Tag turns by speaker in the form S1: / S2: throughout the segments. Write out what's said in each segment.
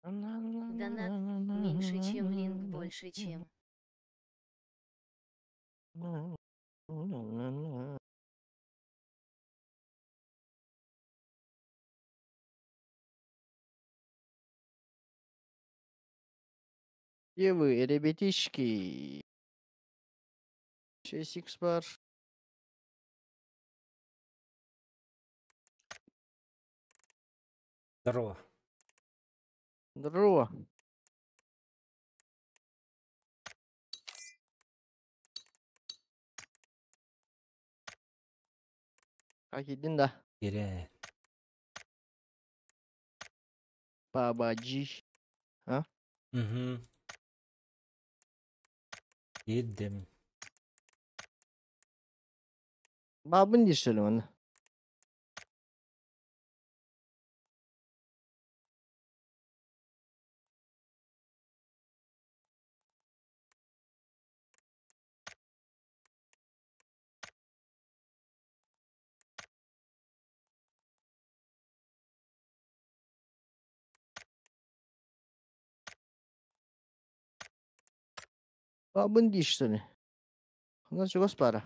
S1: Донат меньше, чем линк больше, чем.
S2: Где вы, ребятишки? 6х бар.
S3: Здорово.
S2: Здорово. Как един да?
S3: Кире.
S2: Бабаджи. А?
S3: Угу. Едем.
S2: Бабын дейші оны. Бабын дейші. Ханан чугас бара.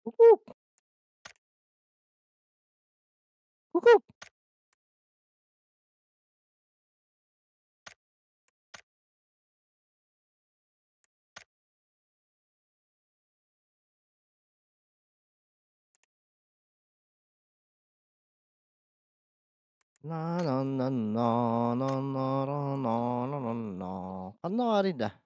S2: Кукук. Кукук. На на на на на на на на на на на. Ханна бар да.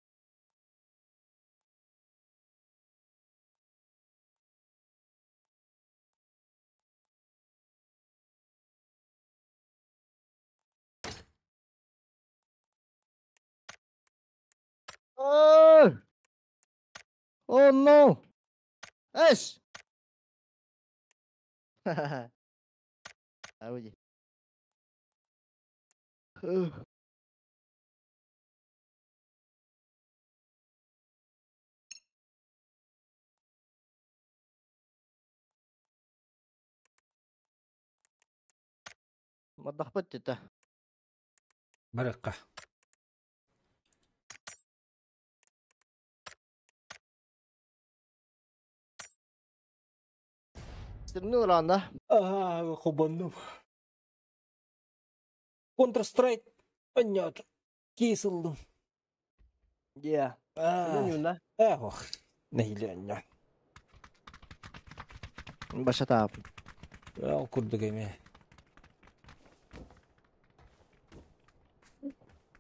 S2: Oh! Oh no! Es! Oye. Мадахпат это.
S3: Барыкка.
S2: Стремнул рано.
S3: А, хобанным. Counter Strike. Понятно. Кисылдым.
S2: Yeah.
S3: А,
S2: Да?
S3: ох. Нәйләнә.
S2: Башата.
S3: Ал курдык эме.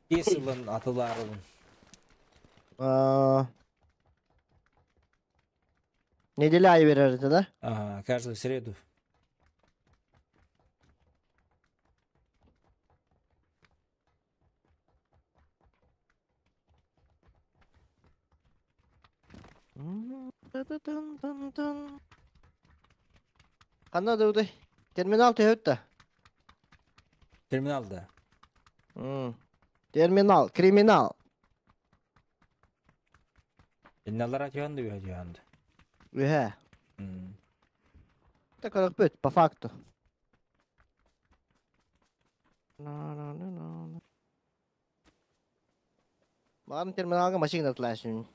S3: Кисылын атыларын.
S2: А. Неделя айы берер да?
S3: Ага, каждую среду.
S2: Ханна дауды. Терминал төһөттө.
S3: Терминалда.
S2: Терминал, криминал.
S3: Терминаллар атыянды, атыянды.
S2: Үһэ. Так бүт, по факту. Маған терминалга машина тлашын.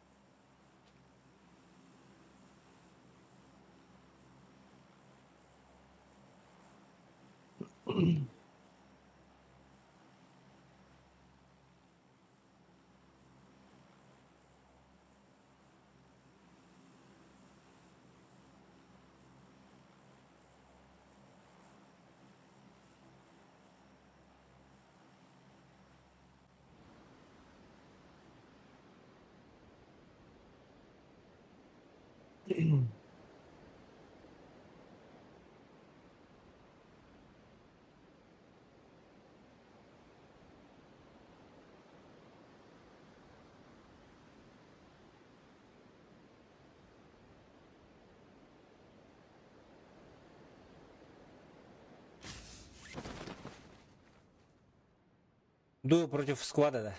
S3: Дуэл против склада, да?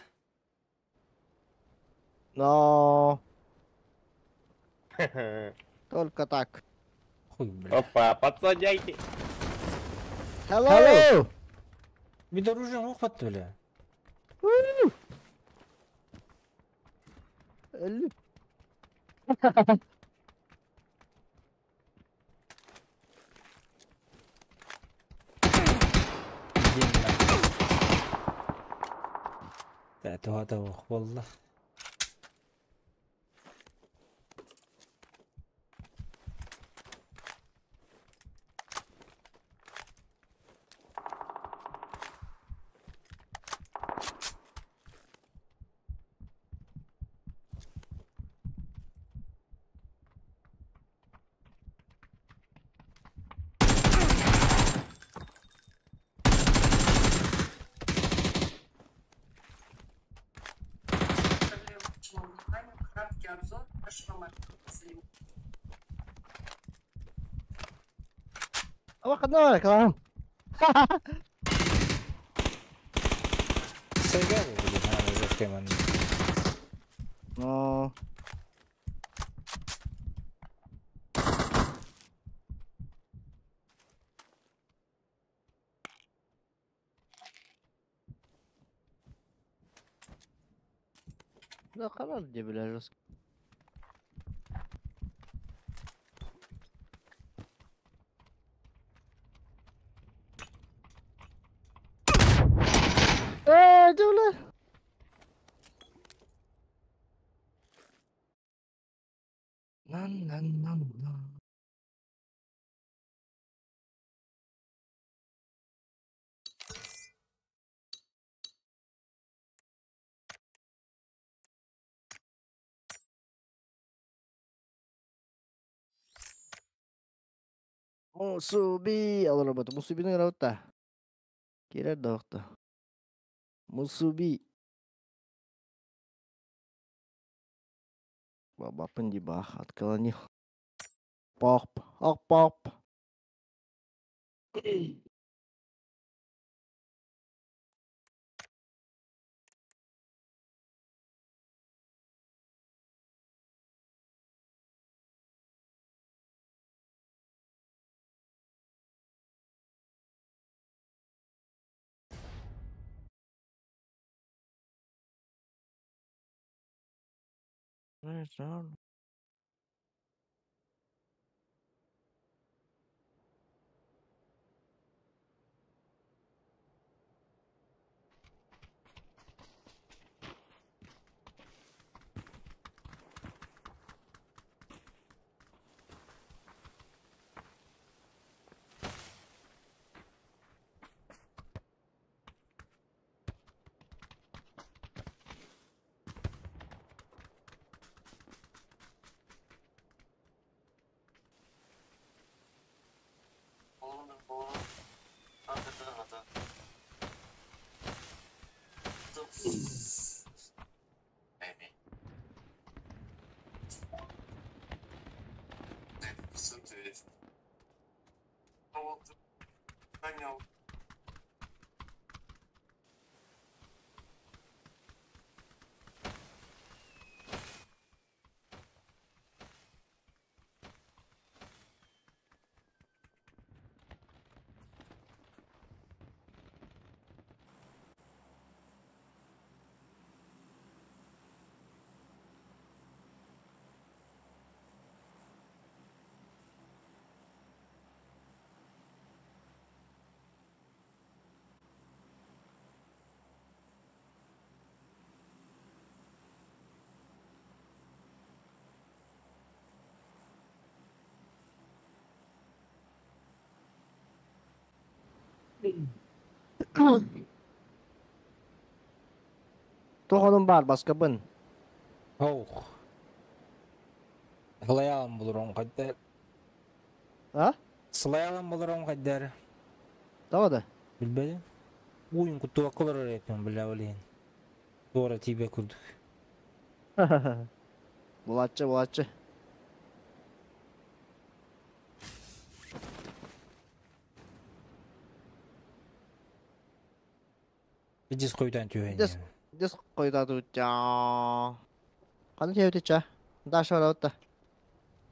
S2: Но только так.
S3: Хуй, бля.
S4: Опа, подсадяйте.
S2: Hello! Hello!
S3: Бид оружие ухват, бля.
S2: Өллүм.
S3: Иди нахуй. Да, туһата суох буолла.
S5: Краткий обзор нашего
S2: Абакадна калам.
S3: Сайга блин, а, уже в кеман.
S2: Но. Да, қарар деп бля жестко. Э, бля. Нан-нан-нан-нан. Мусуби, алар Мусубини работа. Кирер да. Мусуби. Бабапын дебах отклонил. Поп, ок поп. Тоҕонун бар баскабын.
S3: Ох. Сылайалым булурун кайдар.
S2: А?
S3: Сылайалым булурун кайдар.
S2: Того да.
S3: Билбедим. Уйун куттуба кылыр этим бля олин. Туора тибе курдук.
S2: Булатчы, булатчы.
S3: Дис койдан түйен.
S2: Дис койдату ча. Ханна түһэбит Даша барабыт да.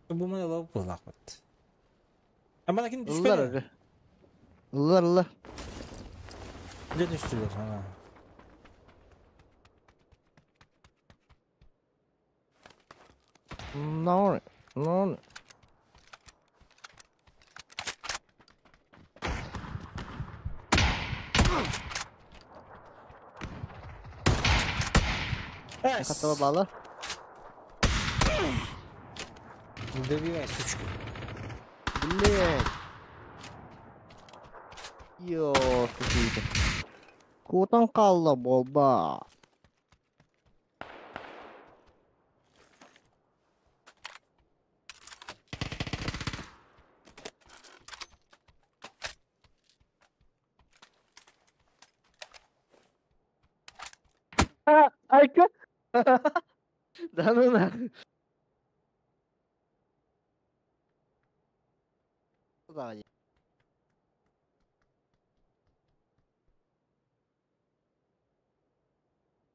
S3: Бу маны ылабыт буолаахпыт. Амана кини
S2: Ыллар
S3: түспэтэ.
S2: эрэ. Ыллар ыллар.
S3: Дьэ түстүлэр. Ана.
S2: No, no.
S3: Эс!
S2: Хаттaba bağlı.
S3: Добивай, сучка.
S2: Блин. Йоо, какие-то. Кутан қалла болба. Айка. Да ну нахуй.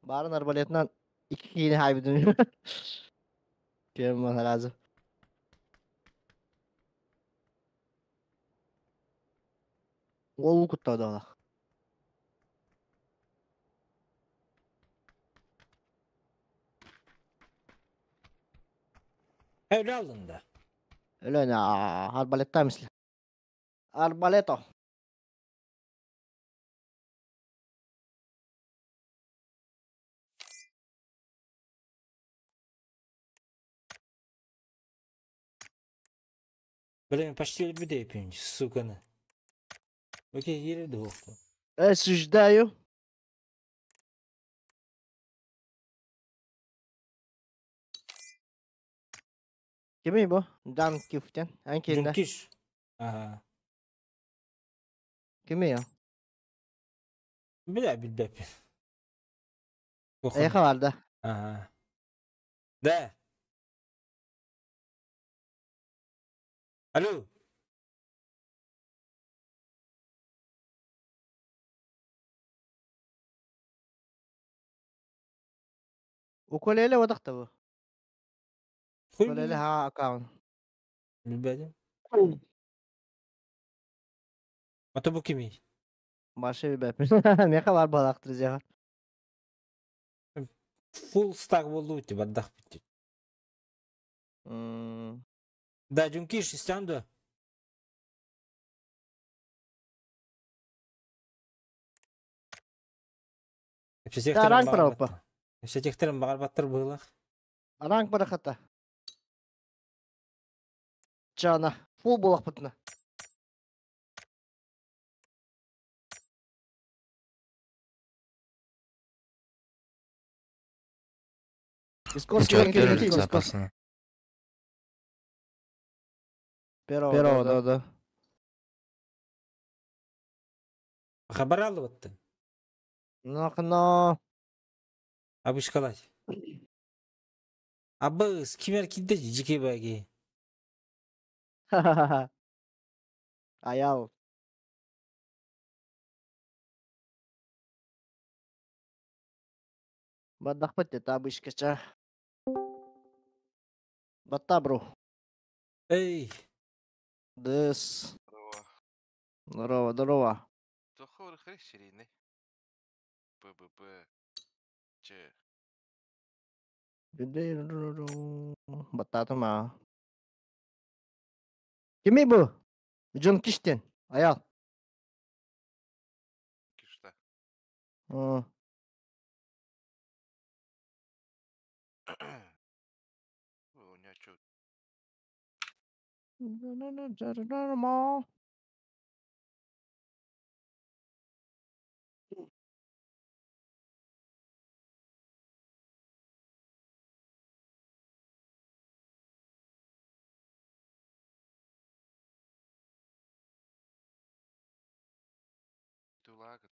S2: Барын арбалетынан iki kişini kaybediyorum. Кем lazım. Ол куттады.
S3: Öyle aldın da.
S2: Öyle ne arbaletta misli. Arbaleto.
S3: Блин, почти өлбүтэ сука. На. Окей, еле двух.
S2: Осуждаю. Кимий бу? Дан Кифтен. Эн киинде.
S3: Джункиш. Ага.
S2: Кимий я?
S3: Бля, билбэппин.
S2: Эйха vardı.
S3: Ага. Да. Алло.
S2: Ukulele odakta bu.
S3: Хуй
S2: Ukulele ha account.
S3: Билбэтим. Ата бу кимий?
S2: Башы билбэппин. Меха бар балактыр жаха.
S3: Full stack болду тип бардах бит. Да, Джункиш, истян да.
S2: Да, ранг баралпа.
S3: Всетехтерин багарбаттар быылах.
S2: Ранг барахата. Чана. Фул булах бутна. Дискорд
S4: Чё,
S2: кирен
S4: первый
S2: кирен Дискорд.
S4: запасный.
S2: Первого, да, да, да.
S3: Хабар алыбыттын.
S2: Нахно.
S3: Абышкалай. Абыс, кимер кидде жике баги.
S2: Аял. Бадахпат это абышкача. Батабру.
S3: Эй,
S2: Дыс.
S5: Здорово.
S2: Здорово, здорово.
S5: Тухур хрещерины. ПБП. Ч.
S2: Бататыма. Кими бу? Джон Киштен. Аял.
S5: Кишта.
S2: Ы.
S5: Ой, У меня чё? Тулага.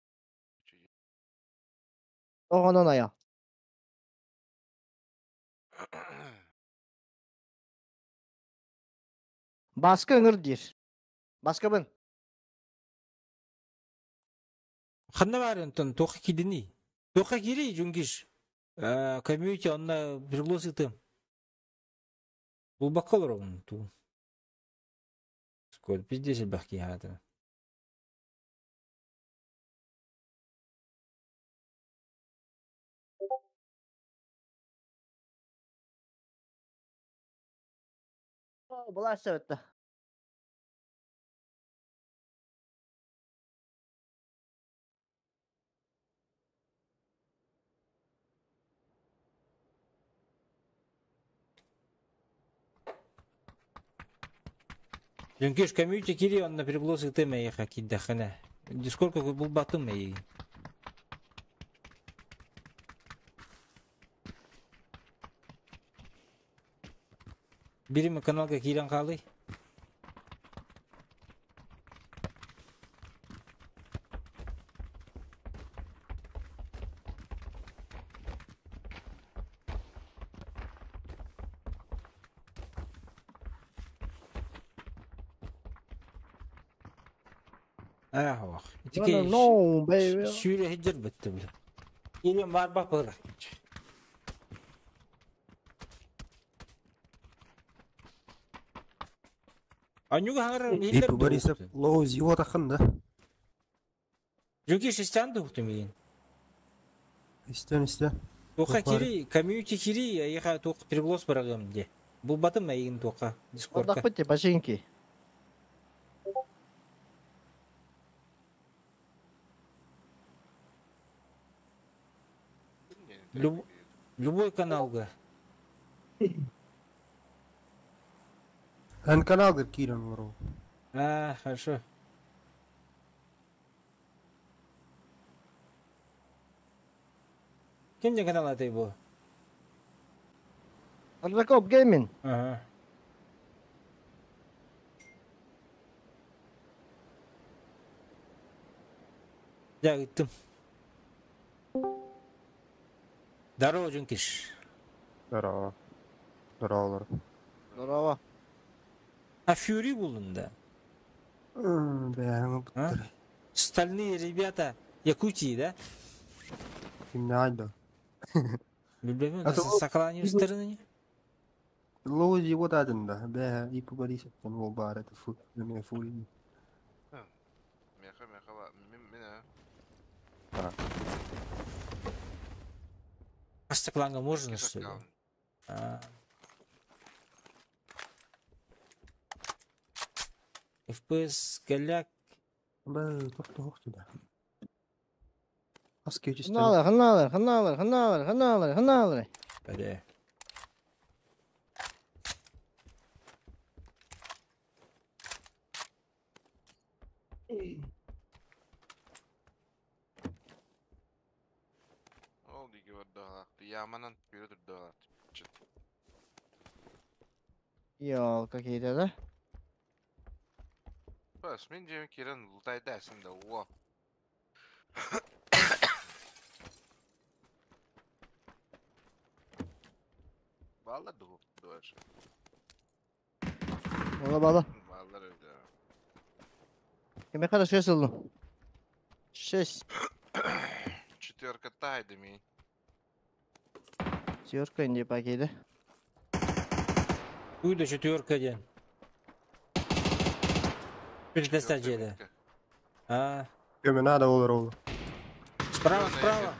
S5: Чё я?
S2: Оғынан аял. Баскы ыңыр дир. Баскы бын.
S3: ханна бар онтон тоха кидини. Тоха кири Джункиш. Комьюнити онно приглас ытым. Булбакка олоробун туу. Сколько пиздец элбэх киһи аата.
S2: Была это.
S3: Дьүҥкүш комьюнити кири онно приглас ытым эйиэхэ киирдэххинэ. Дискордка булбатым эйигин. Бирим каналга киирэн хаалый. Аа, ох.
S2: No, no, no, baby.
S3: Сүүрэ сылдьар бытты бile. Киирэн барбах быһылах. Анюга хаҥарар иһиллэр
S4: Ип Борисов лоу зиво тахын да.
S3: Жуки шестян тухтум миин.
S4: Истен истен.
S3: Туха кири, комьюнити кири, эйиэхэ туох приглас барагым де. Булбатым эйигин туоха дискордка.
S2: Отдохните, починки.
S3: Любой каналга.
S4: Эн каналгар киирэн олору.
S3: А, хорошо. Ким диэн канал атай бу?
S2: Аржаков Гейминг.
S3: Ага. Я ыттым. Здорово, Джункиш.
S4: Здорово. Здорово.
S2: Здорово.
S3: А Фьюри булдун да?
S4: Бэҕэҥ
S3: А? Стальные ребята Якутии, да?
S4: Кимнээх да?
S3: Билбэппин,
S4: А то
S3: сакалаанньы стороны.
S4: Лоу зиво таатын да. Бэҕэ Ип Борисов ол баар это фу. Мен фу.
S5: Меха, меха, мин
S3: А стекланга можно, что ли? А. FPS, голяк.
S4: Бэ тохто сюда. Аски чисто.
S2: Ханалар, ханалар, ханалар, ханалар, ханалар, ханалар.
S3: Бля.
S5: Ол диги бардаалаах. Яманан күрө турдаалаах.
S2: Ёл, какие-то, да?
S5: Бас, мин дьиэм киирэн лутайдасын да уо. Балла дугуп дуаш.
S2: Бала бала.
S5: Баллар öyle.
S2: Кеме хорошо шесть. Шесть.
S5: Четверка тайды ми.
S2: Четверка не покида.
S3: Уйда четверка ден. Передостать жеда. А.
S4: Көмө надо олор ол.
S3: Справа, справа.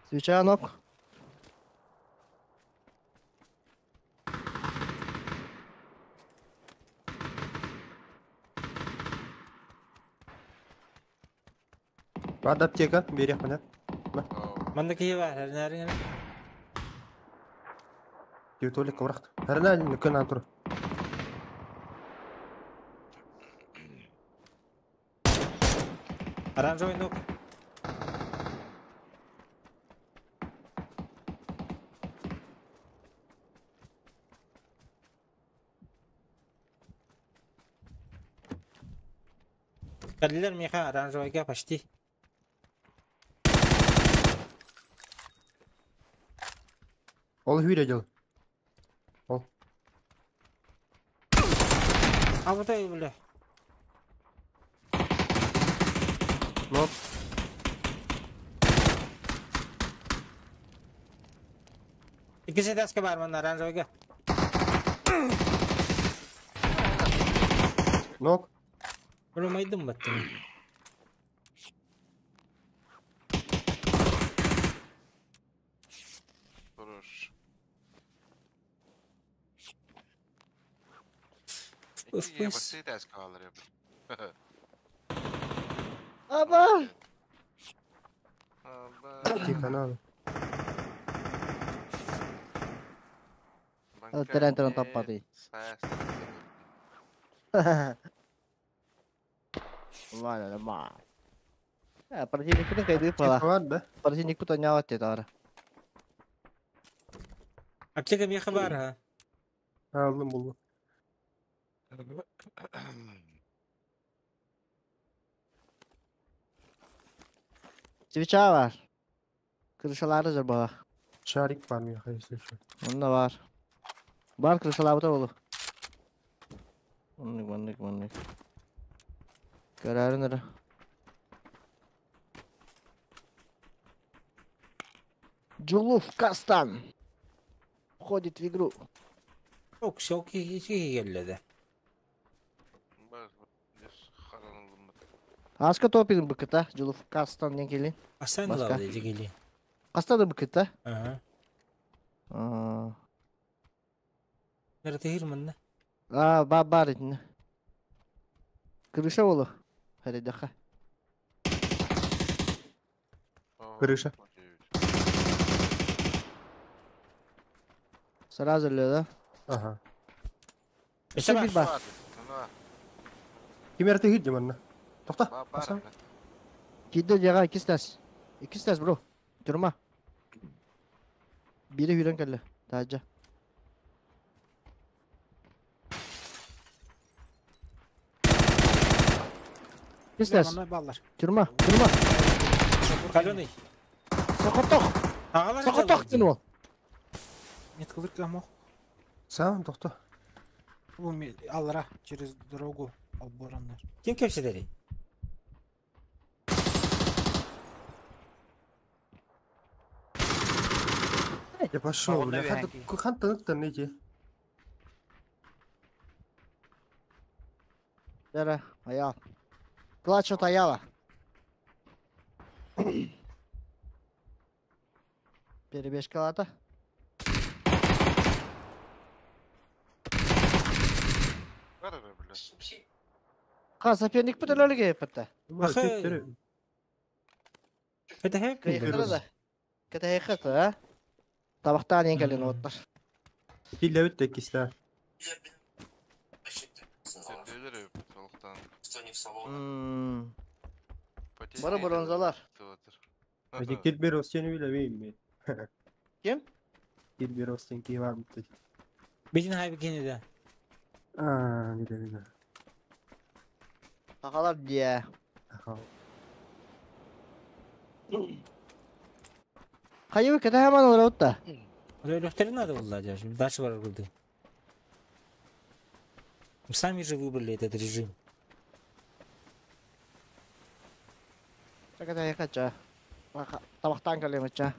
S2: Свеча ног.
S4: Баар аптека берех мына.
S3: Манна киһи бар, әрнәрин.
S4: Толик кыбырахт. Әрнә күн антур.
S3: Оранжевый ног. Калилер меха оранжевыйга почти.
S4: Ол хүрэ дел. Ол.
S3: А вот это, бля.
S4: Нок.
S3: Иккис этээскэ баар манна оранжевыйга.
S4: Нок.
S3: Өлөмөйдүм баттым.
S5: Хорош.
S3: Ыф,
S5: Икки
S3: пыс.
S5: бассейт эскалар я.
S2: Аба!
S4: Тихо, надо.
S2: Трен трен таппады. Ладно, ма. Противник путан кайды пала.
S4: Бар да?
S2: Противник путан няват тетара.
S3: Аптека миэхэ баар ha.
S4: Алдым булду.
S2: Свеча var. Крышалары жыр бала.
S4: Шарик бар миэхэ, если что.
S2: Онда бар. Бар крышалабыта болу. Оннук, оннук, оннук. Көрәрін ыры. Джулуф Кастан. Входит в игру.
S3: Ок, все, киһи кэллэ.
S2: Аска топин быкыта. Джулуф Кастан не келин.
S3: Асан
S2: Баска.
S3: лавды дигили.
S2: Каста да быкыта.
S3: Ага.
S2: А,
S3: Нэртехир манна.
S2: а, ба бар итин. Крыша болу. Харидаха.
S4: Крыша.
S2: Сразу ли, да?
S4: Ага.
S3: Өссө
S2: Бир
S3: бар.
S2: бар.
S4: Ким эрте хидди манна? Тохта. Асан.
S2: Кидде жага икки стас. Икки стас, бро. Тюрьма. Бири хүрен кэллэ. Таажа. Икки стас.
S6: Манна баллар.
S2: Тюрьма. Тюрьма.
S3: Каленый.
S2: Сокотох.
S3: Агалар
S2: Сокотох дин ол.
S6: Нет, кылырка мох.
S4: Сам тохта.
S6: Бу аллара через дорогу албораннар.
S3: Ким кепседери?
S4: Я пошел,
S7: Онно
S4: бля.
S7: үһәнки.
S4: Ханта ныттан эти.
S2: Дара, аял. Клачот аяла. Перебежкалата. Ха, соперник бүтөлөлүгө эппетте.
S3: Ахы. Это хэп.
S2: Кыйкыры да. Кытайкыты, а? Табактан ең келген оттар.
S4: Киллебит теккистә.
S2: Бары бронзалар.
S4: Эти Килберос сени билебейм мен.
S2: Ким?
S4: Килберостен ки бар бит.
S3: Битин хайбы кини да.
S4: А, биле биле.
S2: Акалар дия.
S4: Аха.
S2: Кайы кете хаман олар отта.
S3: Өлөхтерин надо было, дальше бар курды. Сами же выбрали этот режим.
S2: Чаката якача. Табактан келемеча.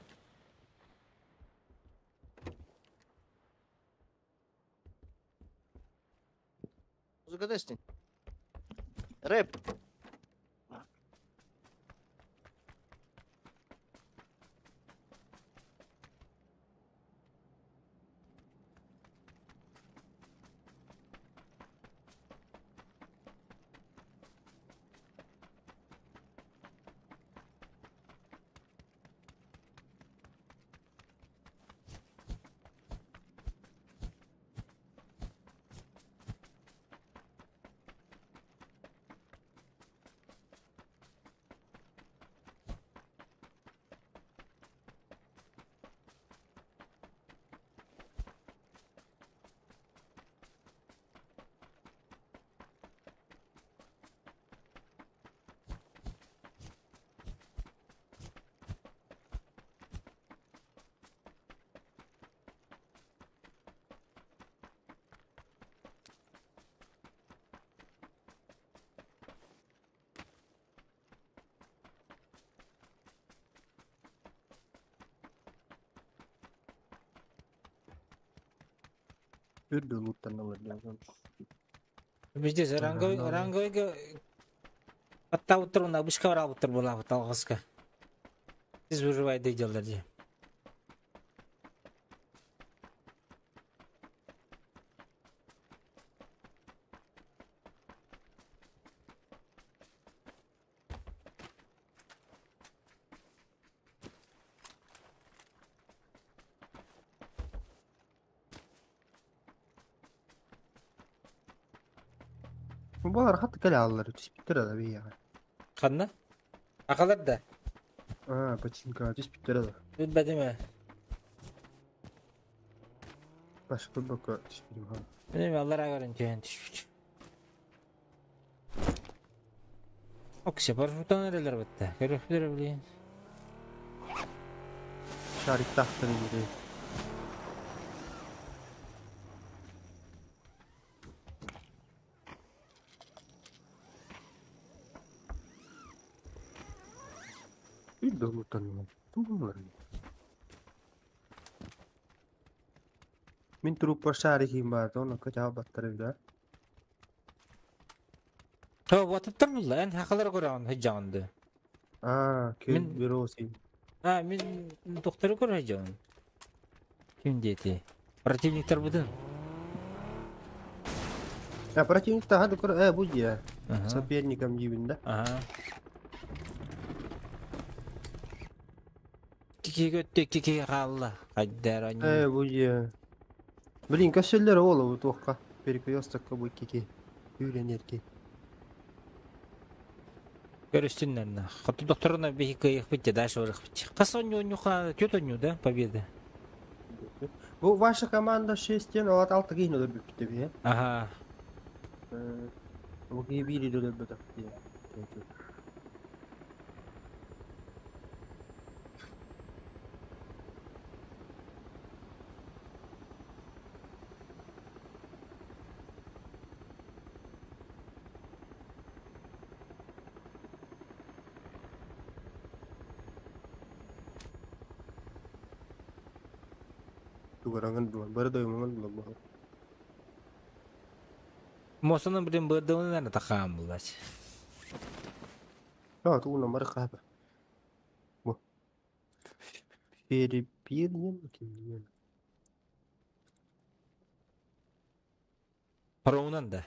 S2: Музыка дестин. Рэп.
S4: Үрдү луттанналар диэн.
S3: Везде ранговый, ранговыйга аттаабыттар уонна обычка бараабыттар буолаабыт алҕаска. Сиз выживай дьаллар дии.
S4: Балар хат кэлэ аллар түспүттэр да биһиэхэ.
S3: Ханна? Акалар да?
S4: Аа, починка түспүттэр да.
S3: Билбэтим ээ.
S4: Башка бака түспүтүм ха.
S3: Билим аллар агарын түһэн түспүт. Оксе парашюттан эрэлэр бытта. Көрөхтөр билин.
S4: Шарик тахтан ири. Үрдү луттанналар. Тулар. Мин труппа шарик им бар, оны көтә баттар да.
S3: То ватыттар булла, эн хакалар көрөҕүн хыдьаҕынды.
S4: Аа, кел
S3: Мин-
S4: бюроси.
S3: А, мин доктору көрө хыдьаҕын. Ким диэти? Противниктар бутун.
S4: А противник та хады көр, бу дия.
S3: Ага.
S4: Соперником дибин да.
S3: Ага. Кики көттө, кики хаалла. Хайдар аньы.
S4: Бу дия. Блин, көсөллөр оолу бу туохка. Перекрестокка бу кики. Үйренерки.
S3: Көрүстүннэр. Хоту докторуна биһи кыйык битте, дальше барых битте. Кас онню онню ха, төт онню, да, победа.
S4: Бу ваша команда 6 тен алат алты кейин өлөр бүттү бе.
S3: Ага.
S4: Бу кии бири өлөр бүттү. Тугаранган була, бары дойманган була бу.
S3: Мосонun билин бырдымын тахаан булач.
S4: А, тууна бары каба. Бу. Ферипирнен кимнен.
S3: Пароунан да.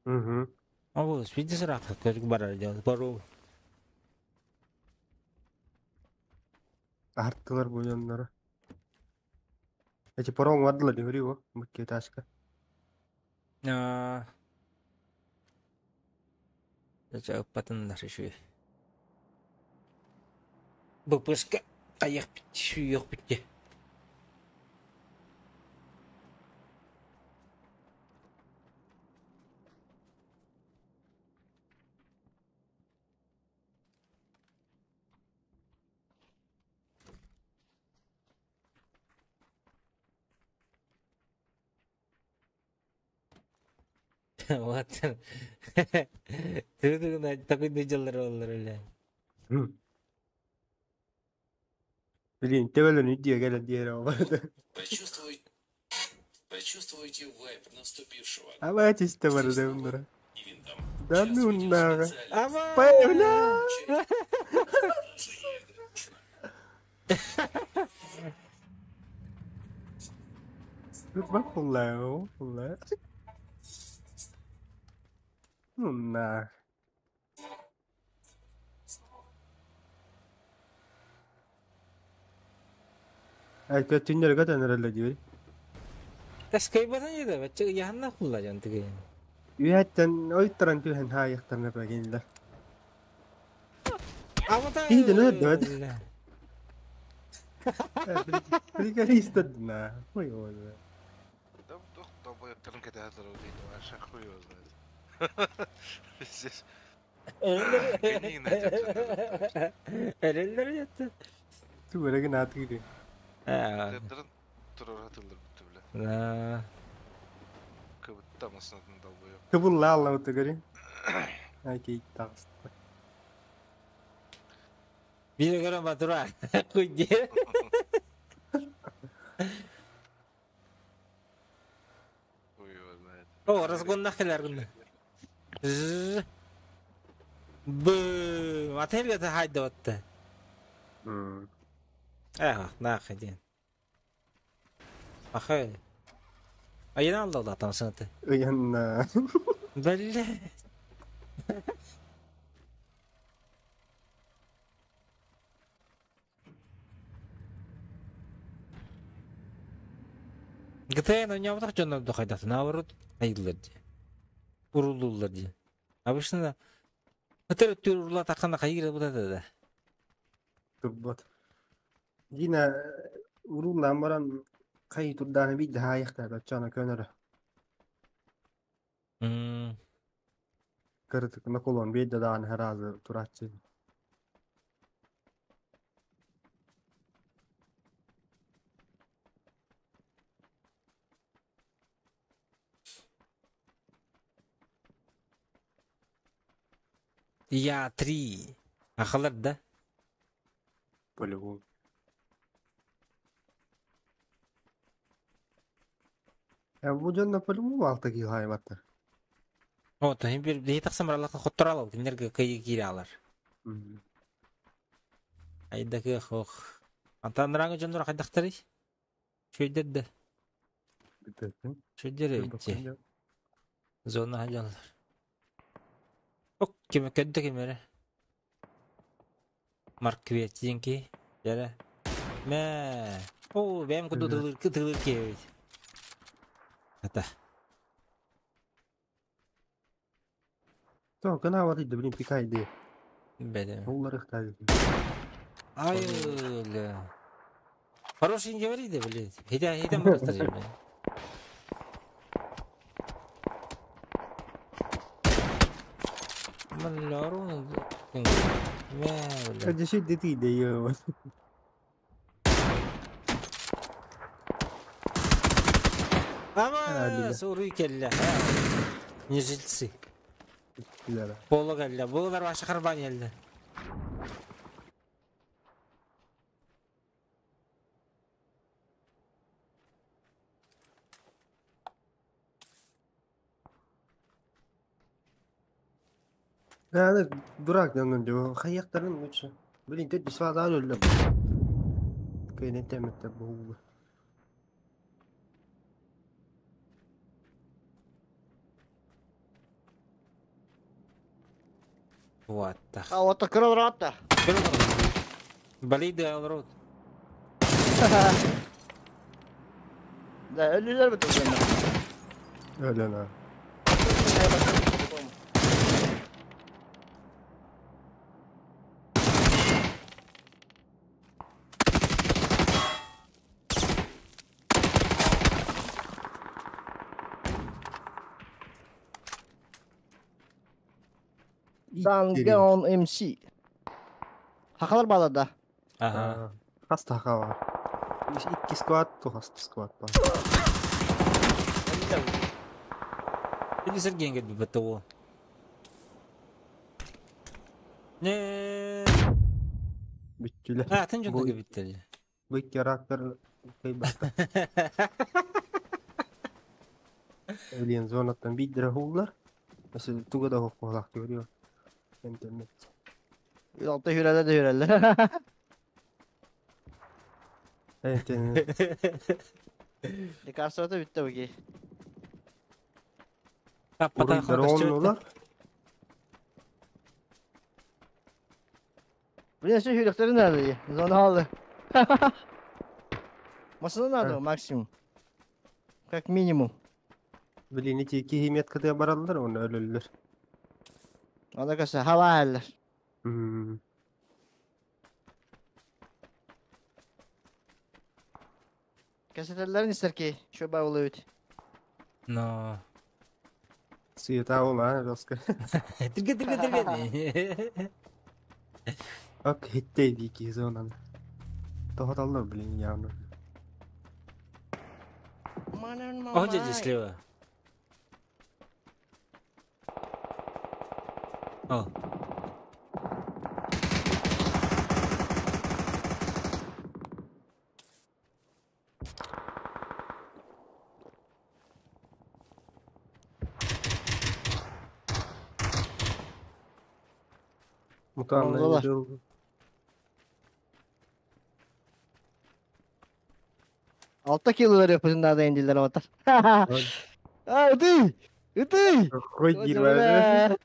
S4: Угу.
S3: А бу спиди сырак көрүк барар дьон. Пароу.
S4: Арттылар бу дьоннору. Эти паром вардылар дегери бу. Букке ташка.
S3: А. Дача патын наши БПшка аяқ бітті, сүйек бітті. Вот. Ты такой дыджалар олар эле.
S4: Блин, тебелер үдиэ кэлэн диэре оларды.
S7: Почувствуйте вайб наступившего.
S4: Абайтис те бары дебуннара.
S7: Ивентом.
S4: Да ну нахуй.
S3: Ама!
S4: Бля! Bắt không lẹo, không lẽ. Ну нах. Ay көтүннөр көтөнөр диир.
S3: Таскай бatan еді, бачы яханна кулла жан тиге.
S4: Үйәттен ойттаран түһэн хаайыктарна багинлер.
S3: Ама
S4: Иди, ну, давай. Приколист на. Ой ой.
S5: Да вдох долбоебтарын кэтэһэллэр ол диэн, вообще хуй его знает. Пиздец. Гони найдёт.
S3: Эреллер жатты.
S4: Түгөрөгүн атыгы.
S5: Долбоебтарын турар хатыллар бүттү бля.
S3: Да.
S5: Кыбытта масынатын долбоеб.
S4: Кыбылла алла утыгыри. Ай кейт тагысты.
S3: Бире көрөн батыра. Куйди. О, разгоннах кэлэр гынна. Ж. Б. Отель это хайдаватта. Эх, нах диэн. Ахай. Айан алла там сыты.
S4: Ыйанна.
S3: Бэллэ. ГТН оонньооботох дьоннор да хайдах наоборот айыллар дии. Уруллууллар дии. Обычно Өтөр өттүгэр уруулаатаххына хайыыр бута да.
S4: Турбат. Дина уруулаан баран хай турдааны биир хаайыхтаата оччоно көнөрө. Кырытыкына кулон биир да даҕаны хараазы турааччы.
S3: Я три. Ахалар да?
S4: По-любому. Бу дьонно по-любому алта киһи хаайбаттар.
S3: Вот, им bir тахсан бараллар хотторалар, кинилерге кыйы киире алар. Айда кыах ох. Антанраҥы дьоннор хайдахтарый? Үчүгэйдэр да. Үчүгэйдэр эбит дии. Зона дьоннор. Ок, ким көрдө ким эрэ. Марквет диэн киһи. Дьэрэ. Мэ. Оо, бэйэм курдук тылыр тылыр киһи эбит. Ата.
S4: То, кынаабат иди, блин, пикай дии.
S3: Бэдэ.
S4: Улларыхтаа.
S3: Ай, бля. Хороший не говори, да, блядь. Хитя, хитя просто же, блядь. Маляру, мэ, бля.
S4: Деши дети де
S3: Ама, суруй келле. Не жильцы. Поло келле. Булар ваша харбан келді.
S4: Да, дурак дьоннор дьэ, хайыахтарын лучше. Блин, төрт свадаан өллөм. Кыйын темметтер буолла.
S3: Вот так.
S2: А вот так рот-то.
S3: Болит да рот.
S2: Да, өлүлэр бит
S4: Өлөн аа.
S2: Dangeon MC. Хахалар баалар да?
S3: Ага.
S4: Хас да хаха баар. Икки сквад, ту хас да сквад баар.
S3: Или Сергей говорит, БТО. Не.
S4: Бүттүлэр.
S3: А, атын дьон да бүттүлэр.
S4: Бу икки характер кыайбаттар. Блин, зонаттан биирдэрэ уһууллар. Өссө туга да уһуох көрүө. Интернет.
S2: Алта хүрэлэр да хүрэлэр.
S4: Интернет.
S2: Лекарствота бүттэ буги.
S4: Уруйдар ооннулар.
S2: Блин, все хүрөхтөрү надо дии. Зона алды. Машина надо максимум. Как минимум.
S4: Блин, ити киһи меткатыгар бараллар, уонна өлөллөр.
S2: Ана каса хавааллар. Кассетелерин истер ки, шо баулы үт.
S3: Но.
S4: Суета ол, а, жестко.
S3: Тирге, тирге, тирге.
S4: Ок, хиттей дики зонан. Тоһоталлар, блин, явно.
S3: О, дядя слева. О.
S4: Мутанный
S2: Оллар.
S4: видел.
S2: 6 кило вериэхпитин наада диэн дииллэр оҕотор. Аа, ытый! Ытый!
S4: Какой дирва.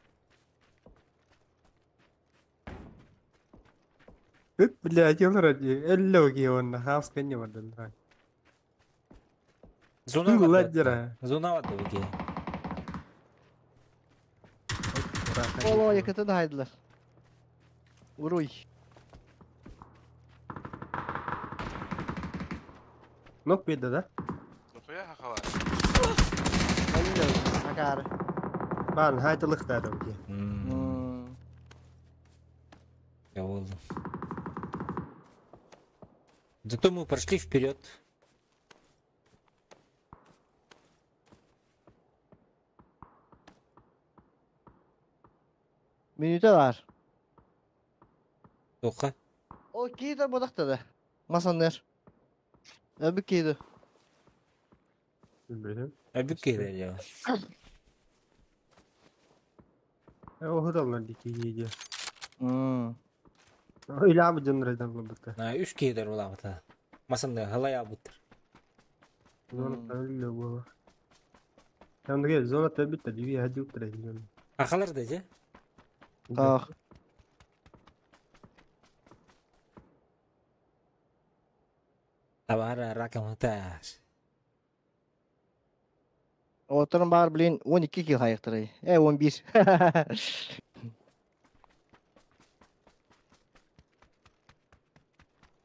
S4: Ыт, блядь, олор дии. Эллоги онна хаус кэнни бардылар.
S3: Зона
S4: Ладдера.
S3: Зона бики.
S2: Оло якытын хайдылар. Уруй.
S4: Нок беда, да?
S5: Нахуя хахала?
S2: Акары.
S4: Бан, хайдылык да ди.
S3: Я волну. Зато мы прошли вперед.
S2: Минута бар.
S3: Тоқа.
S2: О, кейдер бодақтады. Масаннер. Өбүк кейді.
S4: Билбетим.
S3: Әбік кейдер я.
S4: Оһудаллар ди киһи Илаабы дьоннор булбута.
S3: На үш кейдер буламыта. Масанны халая буттыр.
S4: Зона өллө буола. Яндыге зона төбүттэ диби хадиуттар дигэн.
S3: Ахалар да же.
S2: Ах.
S3: Табара ракамыташ.
S2: Оторун бар блин 12 кил хайықтырай. Э, 11.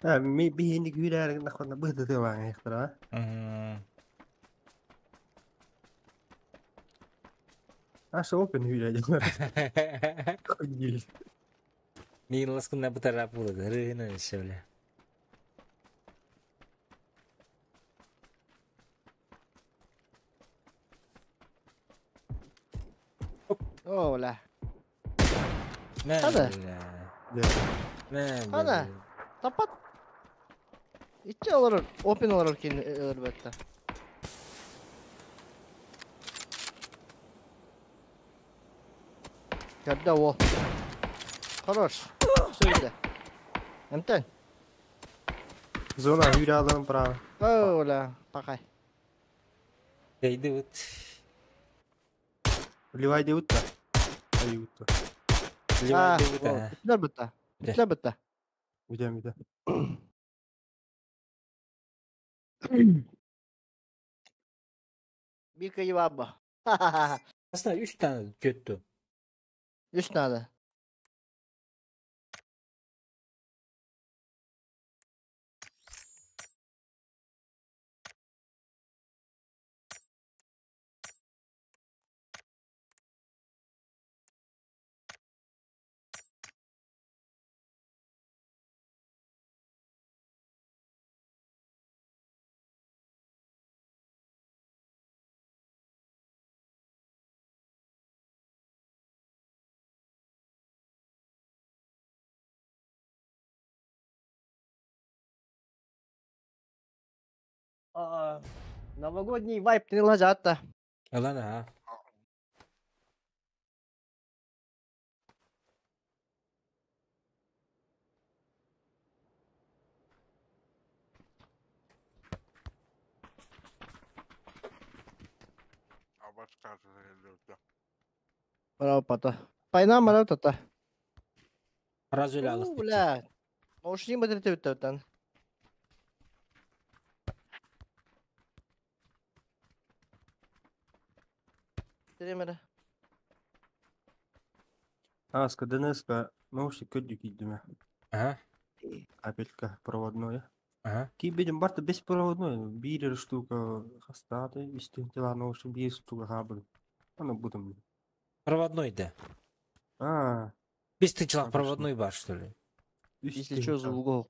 S4: А ми биһини күүрээр нахона быһды тылаан эхтара. Аша опен хүүрээ дьоннор. Хуйдил.
S3: Мин ласкына бутара булды. Рыгына шевле.
S2: Ола.
S3: Мә.
S2: Хана.
S3: Мә.
S2: Хана. Тапат. Иччи олорор, опен олорор кин өлбөттө. Когда о. Хорош. Сөйдө. Эмтен.
S4: Зона хүүрээ алан право.
S2: Ола, пакай.
S3: Дейди вот.
S4: Ливай деутта. Аюутта.
S3: Ливай деутта.
S2: Битлер бутта. Битлер бутта.
S4: Үдем үдем.
S2: Bir kıyı var
S3: Aslında 3 tane köttü.
S2: 3 tane. Новогодний вайп ты лажатта.
S3: Алана ha.
S2: Браво пата. Пайна марау тата.
S3: Разу эле алып.
S2: Бля. Наушник батарея бүттө Тремере.
S4: Аска ДНС-ка наушник көрдү кийдиме.
S3: Ага.
S4: Капелька проводное.
S3: Ага.
S4: Кийбедим барта беспроводной. Биир штука хастаты, истинтила наушник биир штука хабыл. Аны будем.
S3: Проводной да.
S4: А.
S3: Бес тысяч проводной бар, что ли?
S2: Если что, звук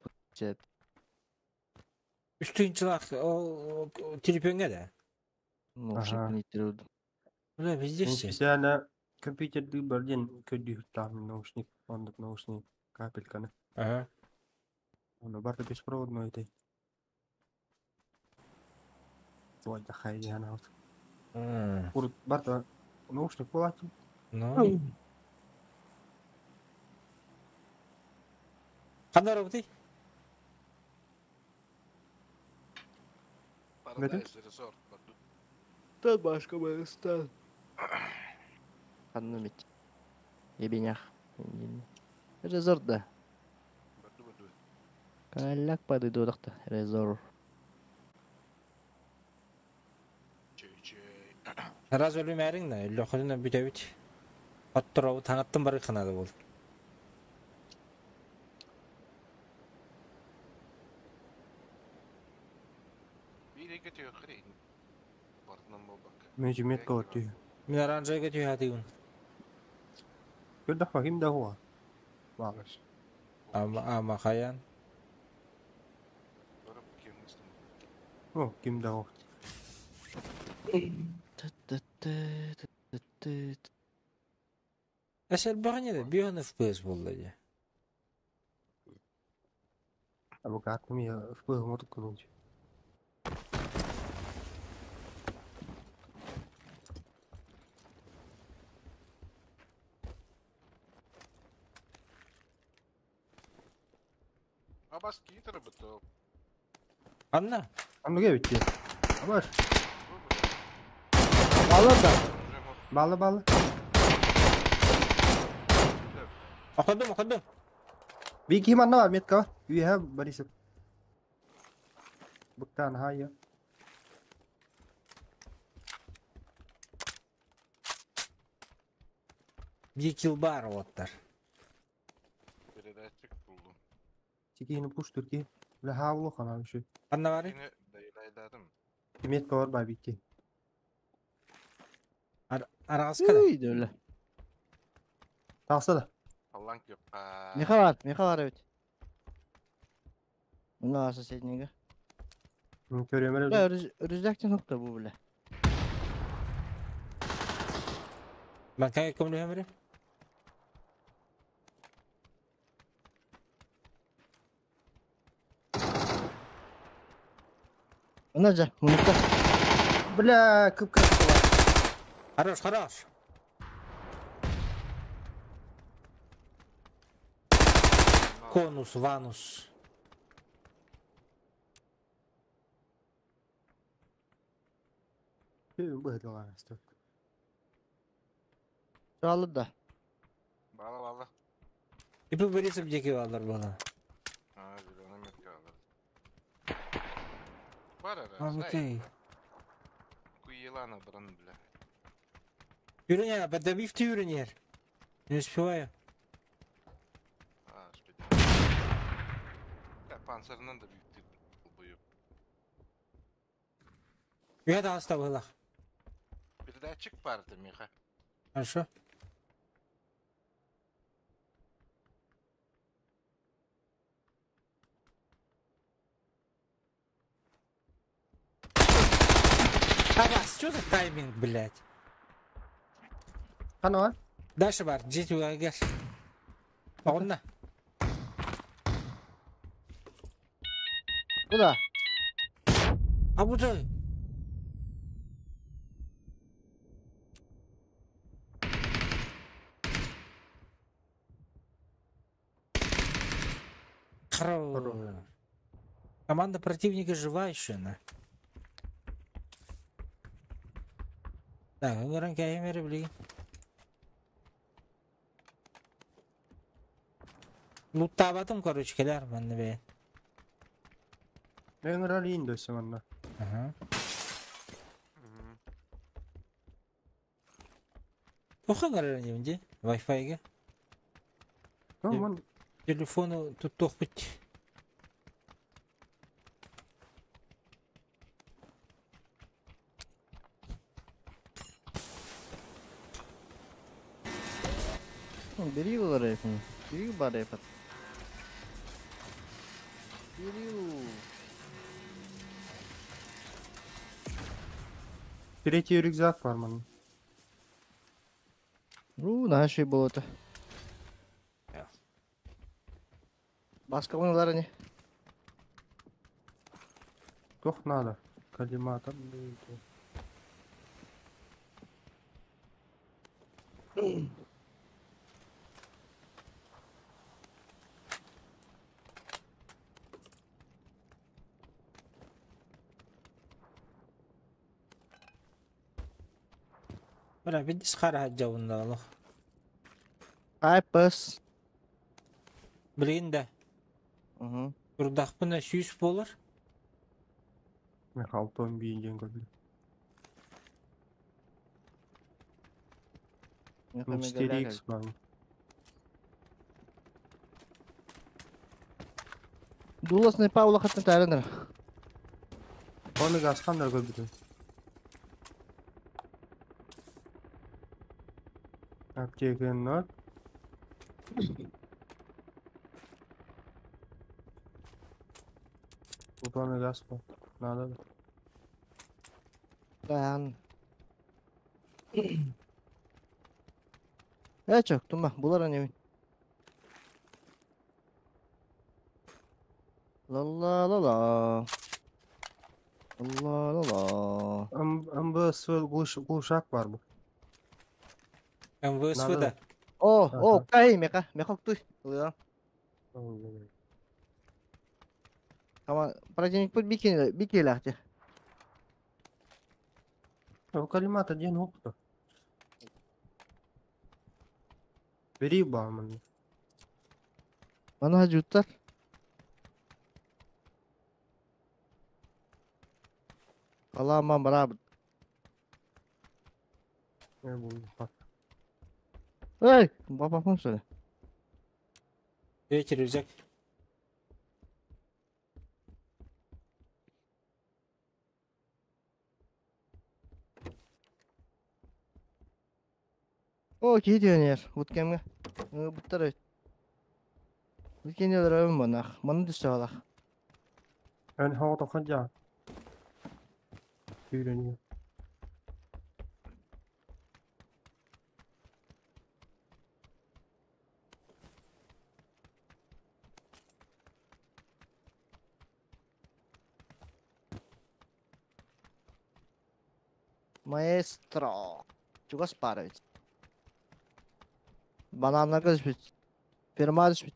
S3: Үч тыгынчылак телефонга да.
S2: Наушник не трудно.
S3: Бля, везде все.
S4: Специально компьютерди барден көрдү там наушник, ондук наушник капельканы.
S3: Ага.
S4: Аны барта беспроводной этой. Ой, да хай я вот. Урут барта наушник болатын.
S3: Ну. Ханна барабытый?
S5: Paradise Resort.
S2: Тан башка Баястан. Ханна бит. Ебенях. Резорт да.
S5: Барду барду.
S2: Калляк падыдодахта. Резорт.
S5: Чэй чэй.
S3: Раз өлүмээриҥ да, өллөххүтүнэ бүтэбит. Отторобут хаҥаттан бары ханада буол.
S5: Биир ыйга түһүөххэ Бартынан буолбакка.
S4: Мен метка бар түү.
S3: Мин оранжайга түһээтигин.
S4: Көрдөх ким да хуа. Баар.
S3: Ама ама хайан.
S5: Барып кемистим.
S4: О, ким да хуа.
S3: Эс элбэҕин да бион FPS буолла дии.
S4: Авокадо ми в мотук кунуч.
S5: Абас киитер буту.
S3: Анна.
S4: Анны кебит. Абаш.
S2: Балы да.
S4: Балы балы.
S3: Окудум, окудум.
S4: Би ким анна бар метка бар. Үйе Борисов. Буктан хайя.
S3: Bir kill бар оттар.
S5: Передатчик булдум.
S4: Тикини пуш түрки. Бля хавло хана şu.
S3: Анна бары?
S5: Yine dayılaydadım.
S4: Метка бар ба битти.
S3: Арагаска да.
S2: Уй, дөөлө.
S4: Тақса да.
S5: Алланк yok.
S2: Миха бар, миха бар evet. Мына соседнеге.
S4: Көрөмөр.
S2: Бля, рюкзактен хокта бу бля.
S3: Мен кайга көмөлөһөмөрү?
S2: Мына жа, мунукта.
S4: Бля, кып кып.
S3: Хорош, хорош. Конус, ванус.
S2: Чалды да.
S5: Бала бала.
S3: Ипи Борисов деки алар бала.
S5: А, зеленый метка алар. Бар ара.
S3: Окей.
S5: Куелана бран, бля.
S3: Юринер, подобив ты юринер. Не успеваю.
S5: А, что Я панцирынан да büyük буйып.
S3: Я да оставила.
S5: Передатчик бар да миха.
S3: Хорошо. Абас, что за тайминг, блядь?
S4: Хана бар?
S3: Дальше бар, дети уагер. Онна.
S2: Куда?
S3: А бу Хорош. Команда противника жива еще, на. Так, ыңыран кәйемері білеген. Луттабатым, короче, келер манны бе.
S4: Мен ралин дөсөм анна.
S3: Ага. Тоха гарар немде? Wi-Fi-ге.
S4: Ман
S3: Телефону тут тохпыть.
S2: Бери бар эфин. Бери бар эфин. Бери.
S4: Третий рюкзак бар ман.
S2: Ну, наши болото. Баска онулар не?
S4: Тох надо. Коллиматор.
S3: Бара бидис хара хаджабында олох.
S2: Айпыс.
S3: Билигин да.
S2: Угу.
S3: Турдахпына 100 болар.
S4: Мен халтон бейін көрдім. 4x бар.
S2: Дуласный Павла хаттан тарыныр.
S4: Оны газхандар көрдім. Аптека ноль. Бутоны газ по. Надо.
S2: Ben. Evet çok durma. Bular önemli. La la la la. La la la.
S4: МВС глушак бар бу.
S3: МВС
S4: Надо.
S3: да.
S2: О, о,
S4: Ага.
S2: кай мека, мека туй. Ылыа. Ama противник пут бикини, бикилахти.
S4: Коллиматор ден опыта. Бери бамын.
S2: Мана жуттар. Алама браб.
S4: Не буду.
S2: Эй, баба söyle.
S3: Вечер рюкзак.
S2: О, киһи yer. Буткемге. Буттар өт. Буткенелер өвін банах. Маны түссе алах.
S4: Эн хоо тохан. Үйрениyor.
S2: Маэстро. Чугас пара ведь. Бананнарга түспүт. Ферма түспүт.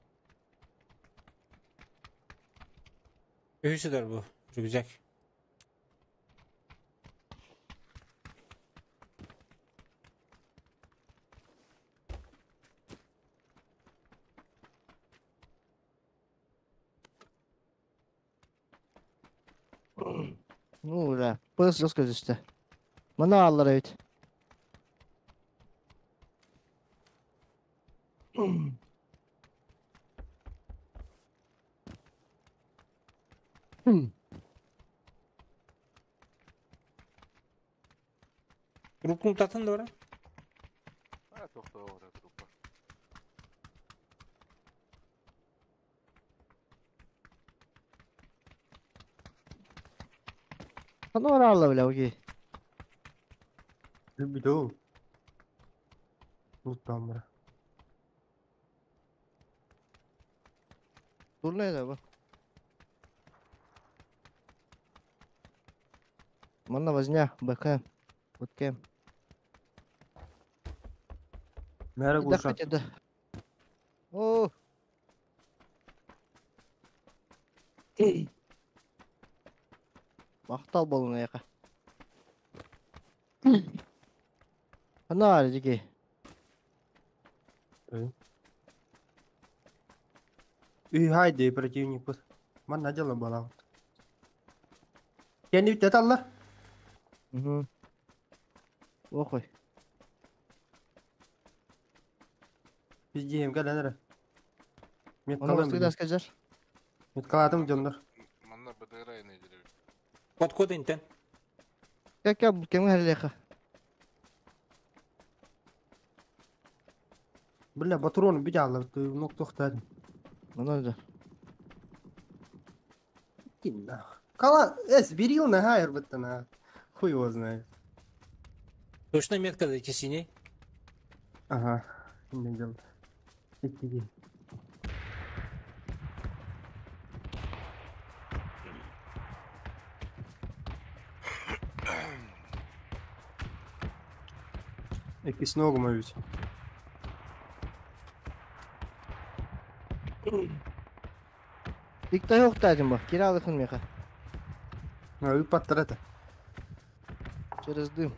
S3: Үһүсүдэр бу. Рюкзак.
S2: Ну, да. Пыс жестко түсті. Мына аллар ведь.
S3: Трубкун татын да бара.
S5: А, тоқтау ора трупа.
S2: Аны ора алла бля, окей.
S4: Било. Луттан бара.
S2: Dur ne bu? Манна возня, БК. Буткем.
S4: Мәрі
S2: Да
S4: глушак.
S2: хотя да. О. Мақтал болун аяқа. Ана ары жеке.
S4: Үй хайде противник был. Ман надела была. Я не үтет алла.
S2: Угу. Охой.
S4: Пиздеем кәләнер.
S2: Оны
S4: Меткалам.
S2: басты скажар.
S4: Меткаладым дьоннор.
S5: Манна БДР не дерев.
S3: Кот кот интен.
S2: Как я буткем хәллеха.
S4: Бля, патрон бит алла. Нок тохтады.
S2: Мана да.
S4: Кала, эс, берил на хайр бітті Хуй его знает.
S3: Точно метка да синий.
S4: Ага. Не делал. Иди. Якийсь ногу мабуть.
S2: Бикта yok dedim bak. Kiralıkın меха.
S4: А, үй паттар это.
S2: Через дым.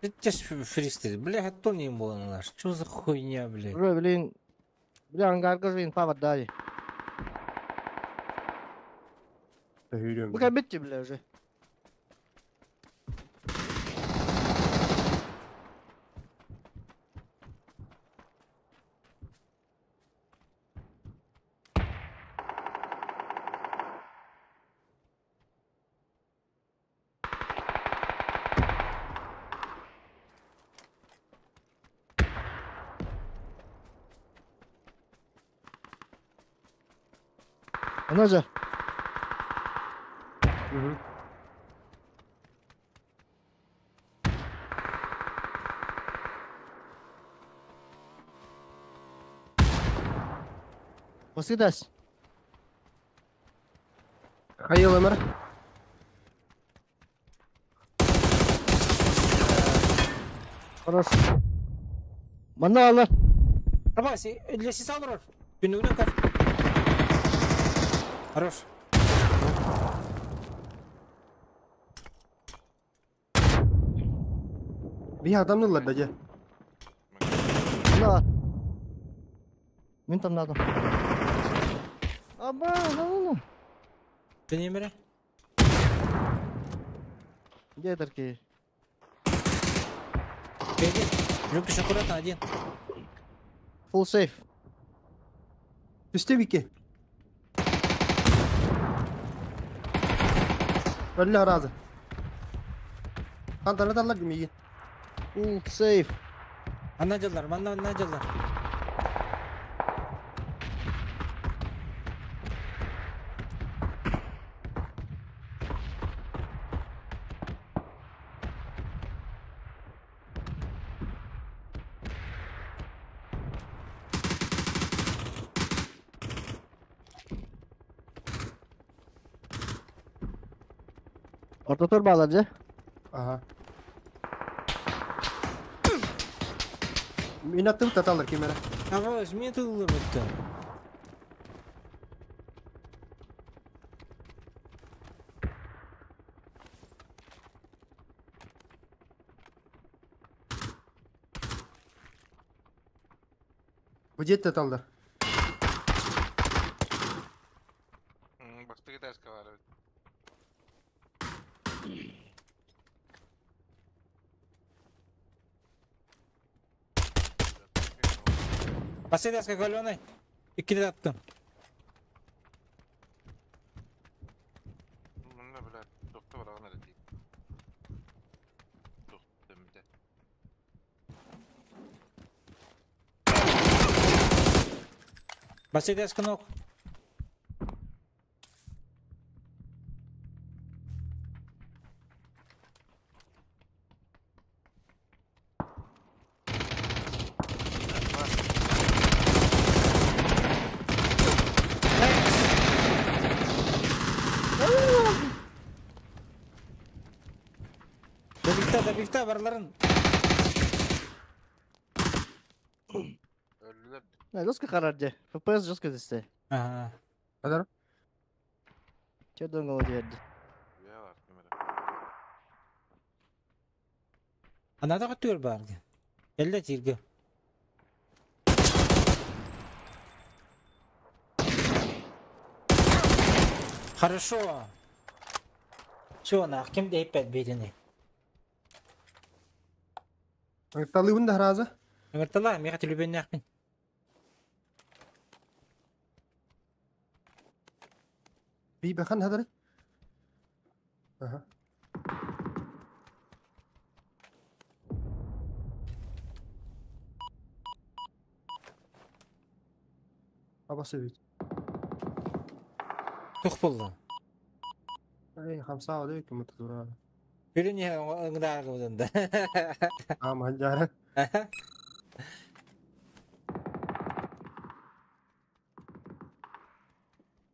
S3: Это фристайл. Бля, а то не было наш. Что за хуйня, бля?
S2: Уже, блин. Бля, ангарка же инфа дали.
S4: Yürüyorum.
S2: Bu kaybetti bile уже. Она же.
S4: Угу.
S2: Посыдась.
S4: Хайыл Өмір.
S2: Хорош. Мана алар.
S3: Давай, для сисалров. Пинугну как. Хорош.
S4: Bir adamdılar da.
S2: Мана. Мен там надо. Аба, ну, ну.
S3: Ты не мре?
S2: Где такие?
S3: Один. Любишь аккуратно, один.
S2: Full safe.
S4: Üste bir Öyle razı. Kantana dallar gibi iyi.
S2: Full safe.
S3: Anacılar, manna anacılar.
S2: Orta tor bağlarca.
S4: Aha. Inattı tatallar kimere.
S3: Давай, мне ты улыбка.
S4: Bu jet tatallar.
S5: Бастыгы таска бар.
S3: Последний как Аленой. И attım.
S5: Мына бля, тохто бар аны рәти. Тохто мите.
S3: Последний ног. Добивта, добивта, барларын.
S5: Öldüler.
S2: Не, жестко харарде. FPS жестко десте.
S3: Ага.
S4: Kadar.
S2: Че донгол дерди.
S5: Я бар кемере.
S3: Анада көтөр баргы. Элде тирге. Хорошо. Чё нах, ким дейп бедини?
S4: Талыбын да разы.
S3: Мертала, меха телебен нахпин.
S4: Би бахан хадары. Aha. Абасы бит.
S3: Тух болду.
S4: Эй, хамса алейкум мутазура.
S3: Бирини ыңдагы болду.
S4: Аман жара.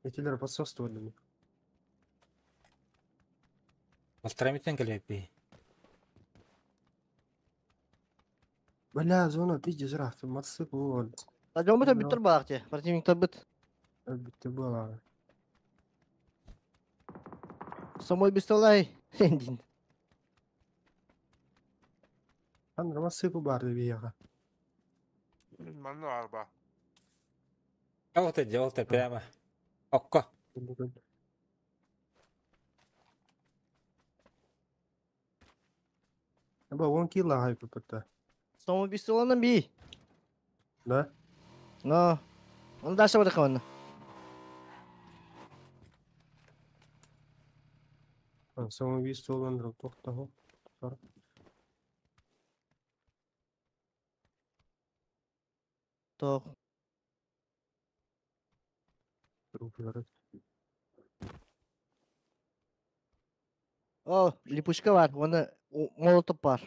S4: Этилер подсоствовали.
S3: Алтрамитен келепи.
S4: Бля, зона пиздец рах, матсы бол.
S2: А жомбы бүттөр багты. Противник быт.
S4: Битте была.
S2: Самой бестолай. Дин.
S4: Ханна массыыпы баар биһиэхэ.
S5: Манна арба.
S3: А вот это, вот это прямо. Окко.
S4: Аба 10 кило хайпыппыта.
S2: Самоубийстволанан би.
S4: Да?
S2: Но. Он дальше вот он.
S4: Самоубийство olan тохтоһу.
S2: То. О, липучка бар, оны молотов бар.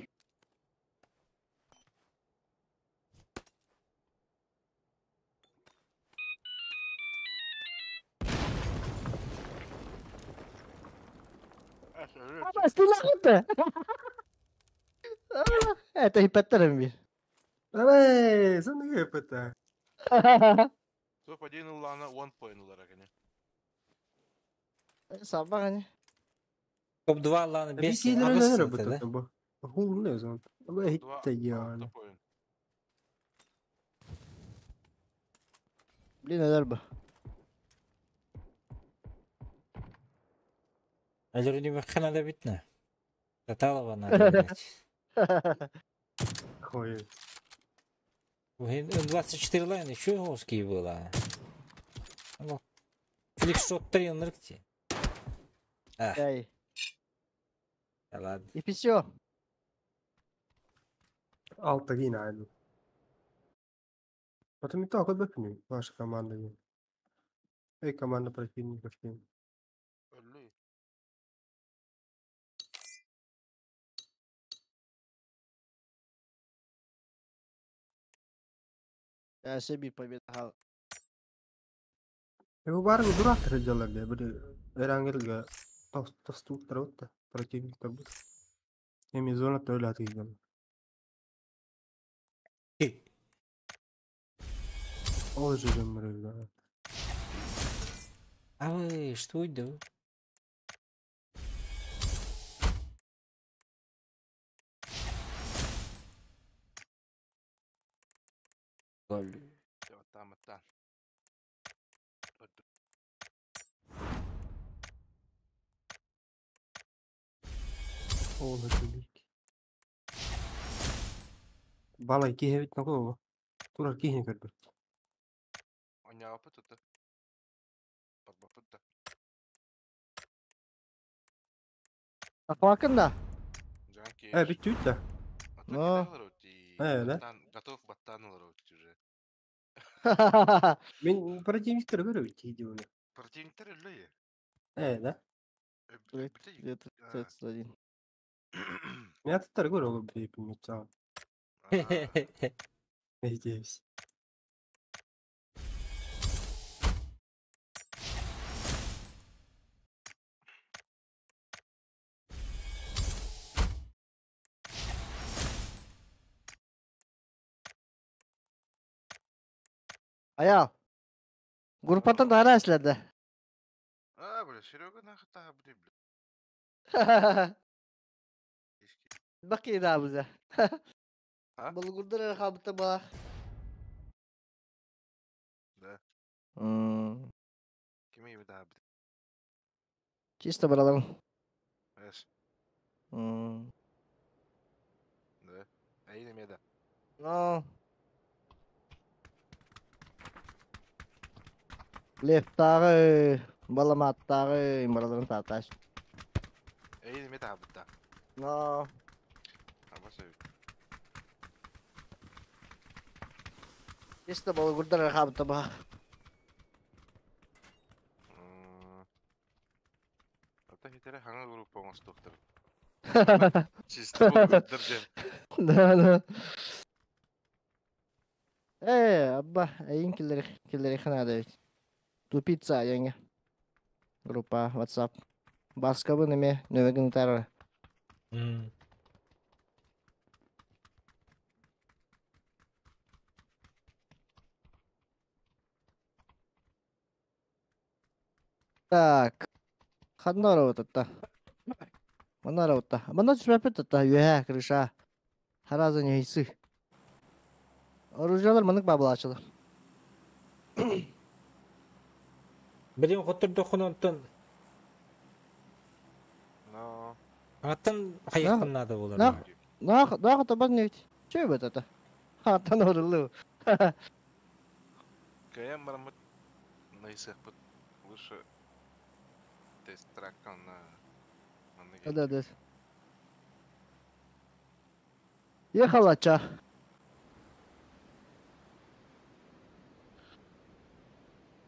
S2: Ama silah Это ипеттерим bir.
S4: Эй, сонно ипетте.
S5: Топ один улана, one point улара кene.
S2: Sabah hani.
S3: Топ-2 лана 5.
S4: Килер бу бу. Хул не зон. Бу хитте yani.
S2: Блин, neler bu?
S3: Әлер не надо битне. Таталова надо, блядь.
S4: Ой.
S3: 24 лайна еще узкие было. Фликшот 3 на рыкте.
S2: Ай.
S3: Да ладно.
S2: И все.
S4: Алта гина. Потом и так вот ваша команда. Эй, команда противников.
S2: Gelse bir победа.
S4: Его бары дурак делали, были Эрангельга тостуктар вот противниктар бут. Эми зона төлө атыйган. Ол же жемрелді.
S3: А вы что это? Gol.
S5: Там, там.
S4: Ол өтөлік. Бала киһи бит нако. Тура киһи көрбүт.
S5: Оняапы тута. Барбапыт да.
S2: Аквакын да.
S5: Жанки.
S4: Э, бит түт да.
S2: Но.
S4: Э, да?
S5: Готов баттан уже.
S4: Мен противниктер көрөбүт киһи оны.
S5: Противниктер өллөйе.
S4: Э, да?
S2: Где-то 31.
S4: Мен аттар көрө ол бейпин меча. Надеюсь.
S2: Аял. Группаттан тара эслерде.
S5: А, бля, Серега нахуй та, бля, бля.
S2: Бакы да bize. Bulgurdur rekabeti bak.
S5: Да. Кими еби да, бля.
S2: Чисто баралым.
S5: Эш. Да. Ай, неме да.
S2: Но. Лефтагы, баламаттагы, бараларын таташ.
S5: Ай, неме да, бля.
S2: Но.
S5: Аба сөй.
S2: Чисто bulgurdur rekabeti bak.
S5: Ата хитере хаңа группа оңостуктар. Чисто булгурдар дем.
S2: Да, да. Э, абба, эйин киллери киллери ханада ведь. Тупица яңа. Группа WhatsApp. Баскабы неме нөвегин тар. Так. Ханна работа. Манна работа. Манна түспәппит та үһэ крыша. Сразу не исы. Оружиелар маннык баабылааччылар.
S3: Билин хоттордоххун онтон
S5: Но
S3: аттан хайыаххын наада буолар.
S2: На, на, на, табан не ведь. Че это это? Аттан орылы.
S5: Каян бараммыт найсыахпыт. Лучше тест тракка на маннык
S2: Да, да. Ехала ча.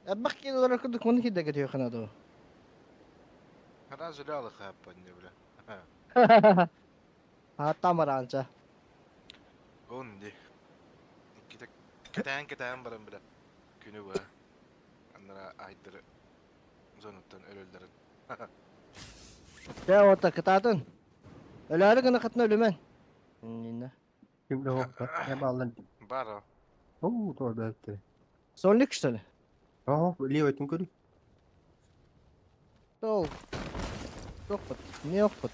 S2: Эббах килолар курдук муну киддеге түйөхына доо.
S5: Хара жалялы хааппан не бля.
S2: Аттамаранча.
S5: Он ди. Ките кэтээн кэтээн баран бля. Күнү баа. Аннара айдыр зонуттан өлөллөрүн.
S2: Дэ ота кытаатын. Өлөөрү гына кытына өлүмэн. Нинна.
S4: Ким да хоппа. Я баллан.
S5: Бара.
S4: Оу, то бәтте.
S2: Сонник что ли?
S4: Ага, левый тин көрүй.
S2: Тол. Тохпут. Не охпут.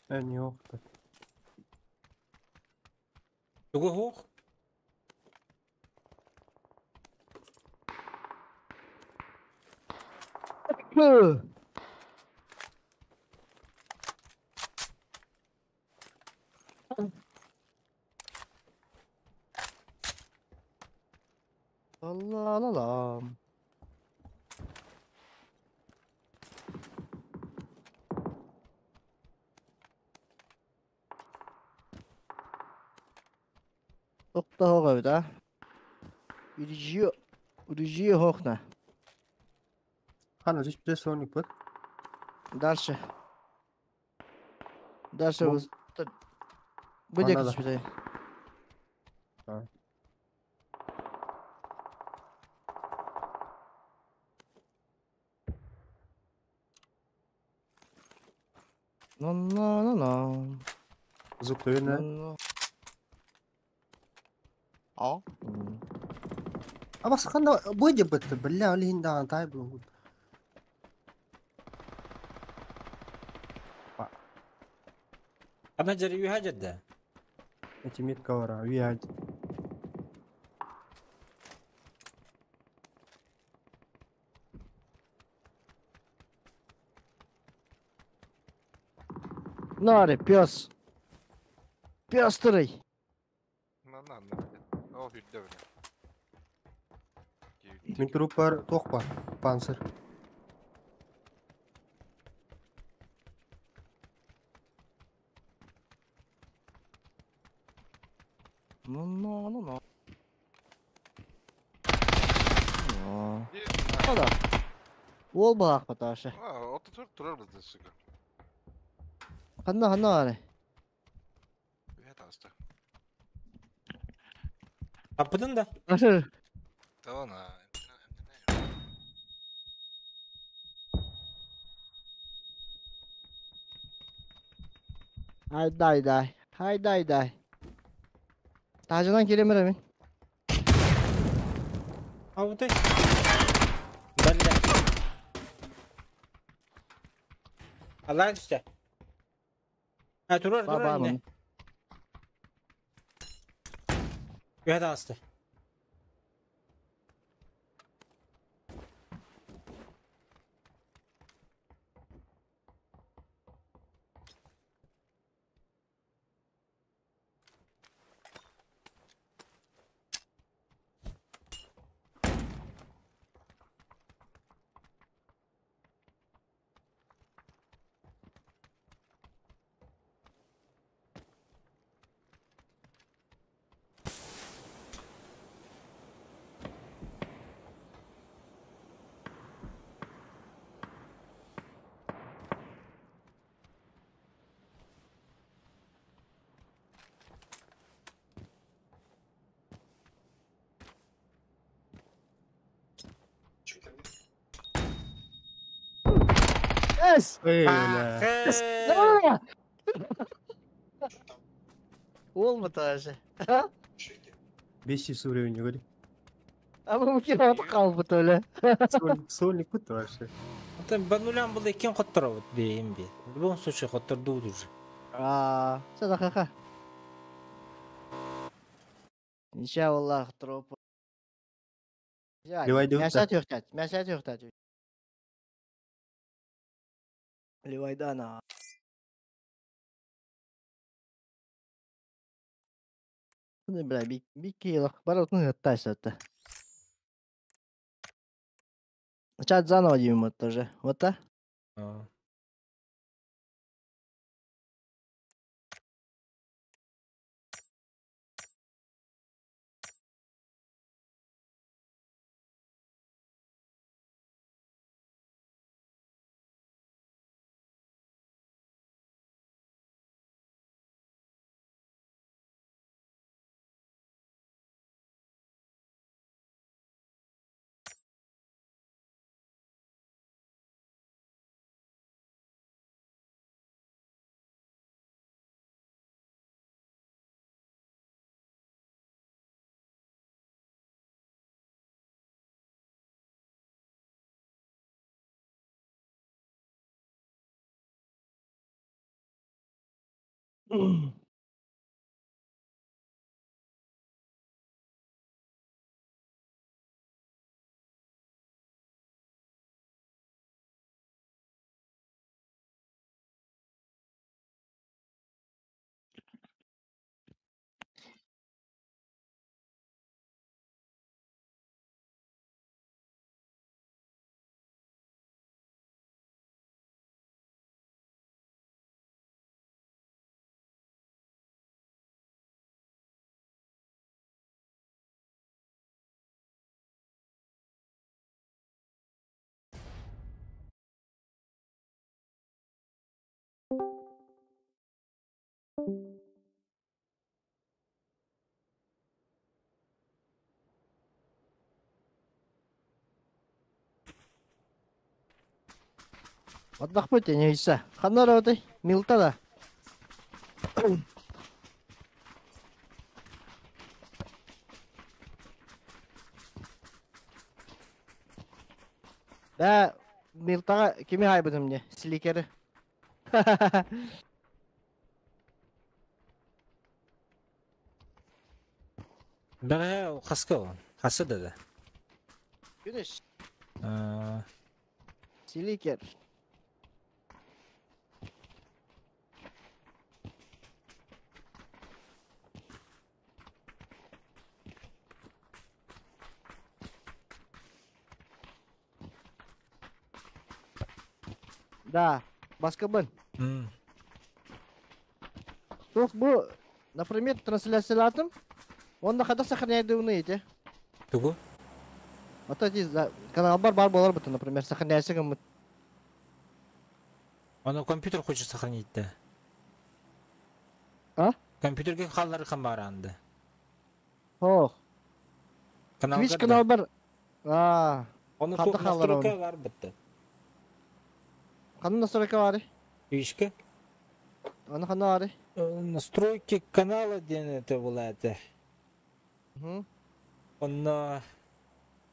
S4: Ә, не оқты.
S3: Тугу хуох?
S2: La la la. Тохта хоҕа Үрүжиө үрүжиө хохна.
S4: Хана, здесь плюс соник бат.
S2: Дальше. Дальше
S4: Бу-
S2: Бу диэки
S4: Ана да.
S2: түспүтэ.
S4: А.
S2: No no no no.
S4: Звук наверное.
S2: No. А?
S4: А бас хана бу бит, бля, олин да тай бу.
S3: Ана жери үһэ жерде.
S4: Эти метка вара, виад.
S2: Наре, пес. Пестрый.
S5: На на на. О, хүрдэ бля.
S4: Мин труп бар, тох бар. Панцир.
S2: Ну ну ну ну. Ну. Да. Ол балак баташы.
S5: А, ото тур турар бизде сука.
S2: Ханна ханна аре.
S5: Үһэ тааста.
S3: Аппытын да.
S2: Ашы.
S5: Тавана.
S2: Hayday day. Hayday day. Тажынан келемер мен.
S3: Абытай. Балла. Аллах түсті. А, турар, турар
S2: Баба
S3: инде. Үһэ таасты.
S2: Yes!
S4: Эй, бля.
S3: Ахы!
S2: Ол баташы.
S4: Бесись уровень, не говори.
S2: А бу кират калбыт өлө.
S4: Сольник, сольник бут вообще.
S3: Ата по нулям было кем хотторовут бейм би. В любом случае хоттордут уже.
S2: Аа, садаха. Иншаллах троп.
S4: Левайды
S2: Мяса төхтәт, мяса төхтәт. Левайдана. Ну, бля, би би кило. Баротны гаттайся-то. Чат заново делаем тоже. Вот так?
S3: Аа.
S2: Отдохнуть не иса. Ханара вот милта да. Да, милтага кими хайбыдым мне? Сликеры.
S3: Бәҕэ хаска ол. Хасы да да.
S2: Күнүс.
S3: Аа.
S2: Сликер. Да, баскабын.
S3: М.
S2: Тух бу, например, трансляциялатым. Онда хада сохраняйды эти.
S3: Тугу?
S2: Вот эти канал бар бар болар бутын, например, сохраняйся гым.
S3: Оны компьютер хочет сохранить да.
S2: А?
S3: Компьютерге халлары кам баранды.
S2: Ох,
S3: Каналга
S2: Twitch канал бар. А,
S3: Оны
S2: Ханды
S3: тух
S2: халлар
S3: настройка
S2: оны.
S3: бар битти.
S2: Ханны настройка бар.
S3: Twitch'ке
S2: Оны ханны бар.
S3: Настройки канала диэн это была это.
S2: Мгм.
S3: Онно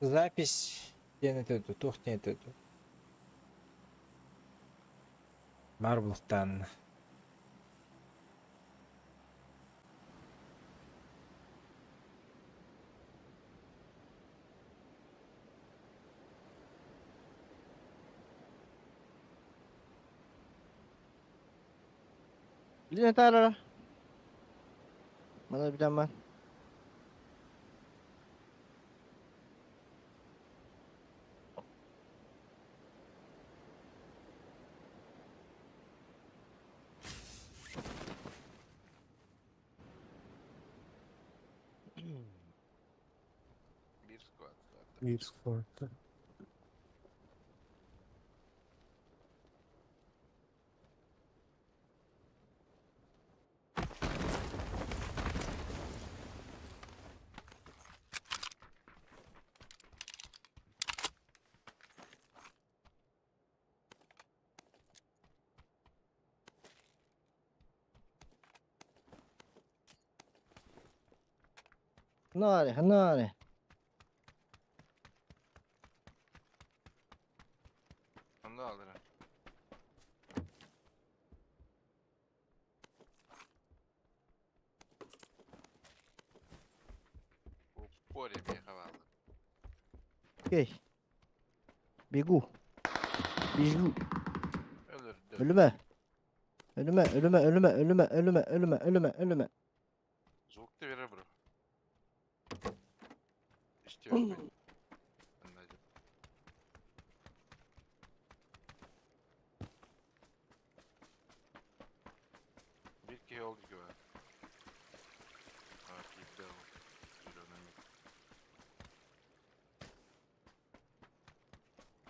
S3: запись диэн это тух диэн это. Бар булуктан.
S2: Билин этара. Мана билем ben.
S5: Биир склад.
S4: Биир склад.
S2: Ханны ханны.
S5: Онно алыра. упоре миэхэ бааллар.
S2: Окей. Бегу. Бежу.
S5: Өлөрдө.
S2: Өлүмэ. Өлүмэ, өлүмэ, өлүмэ, өлүмэ, өлүмэ, өлүмэ, өлүмэ, өлүмэ.
S5: Звук ты бере бро. Истиэхпин. Биир киһи ол диэки баар. А, киирдэ ол. Зеленый мид.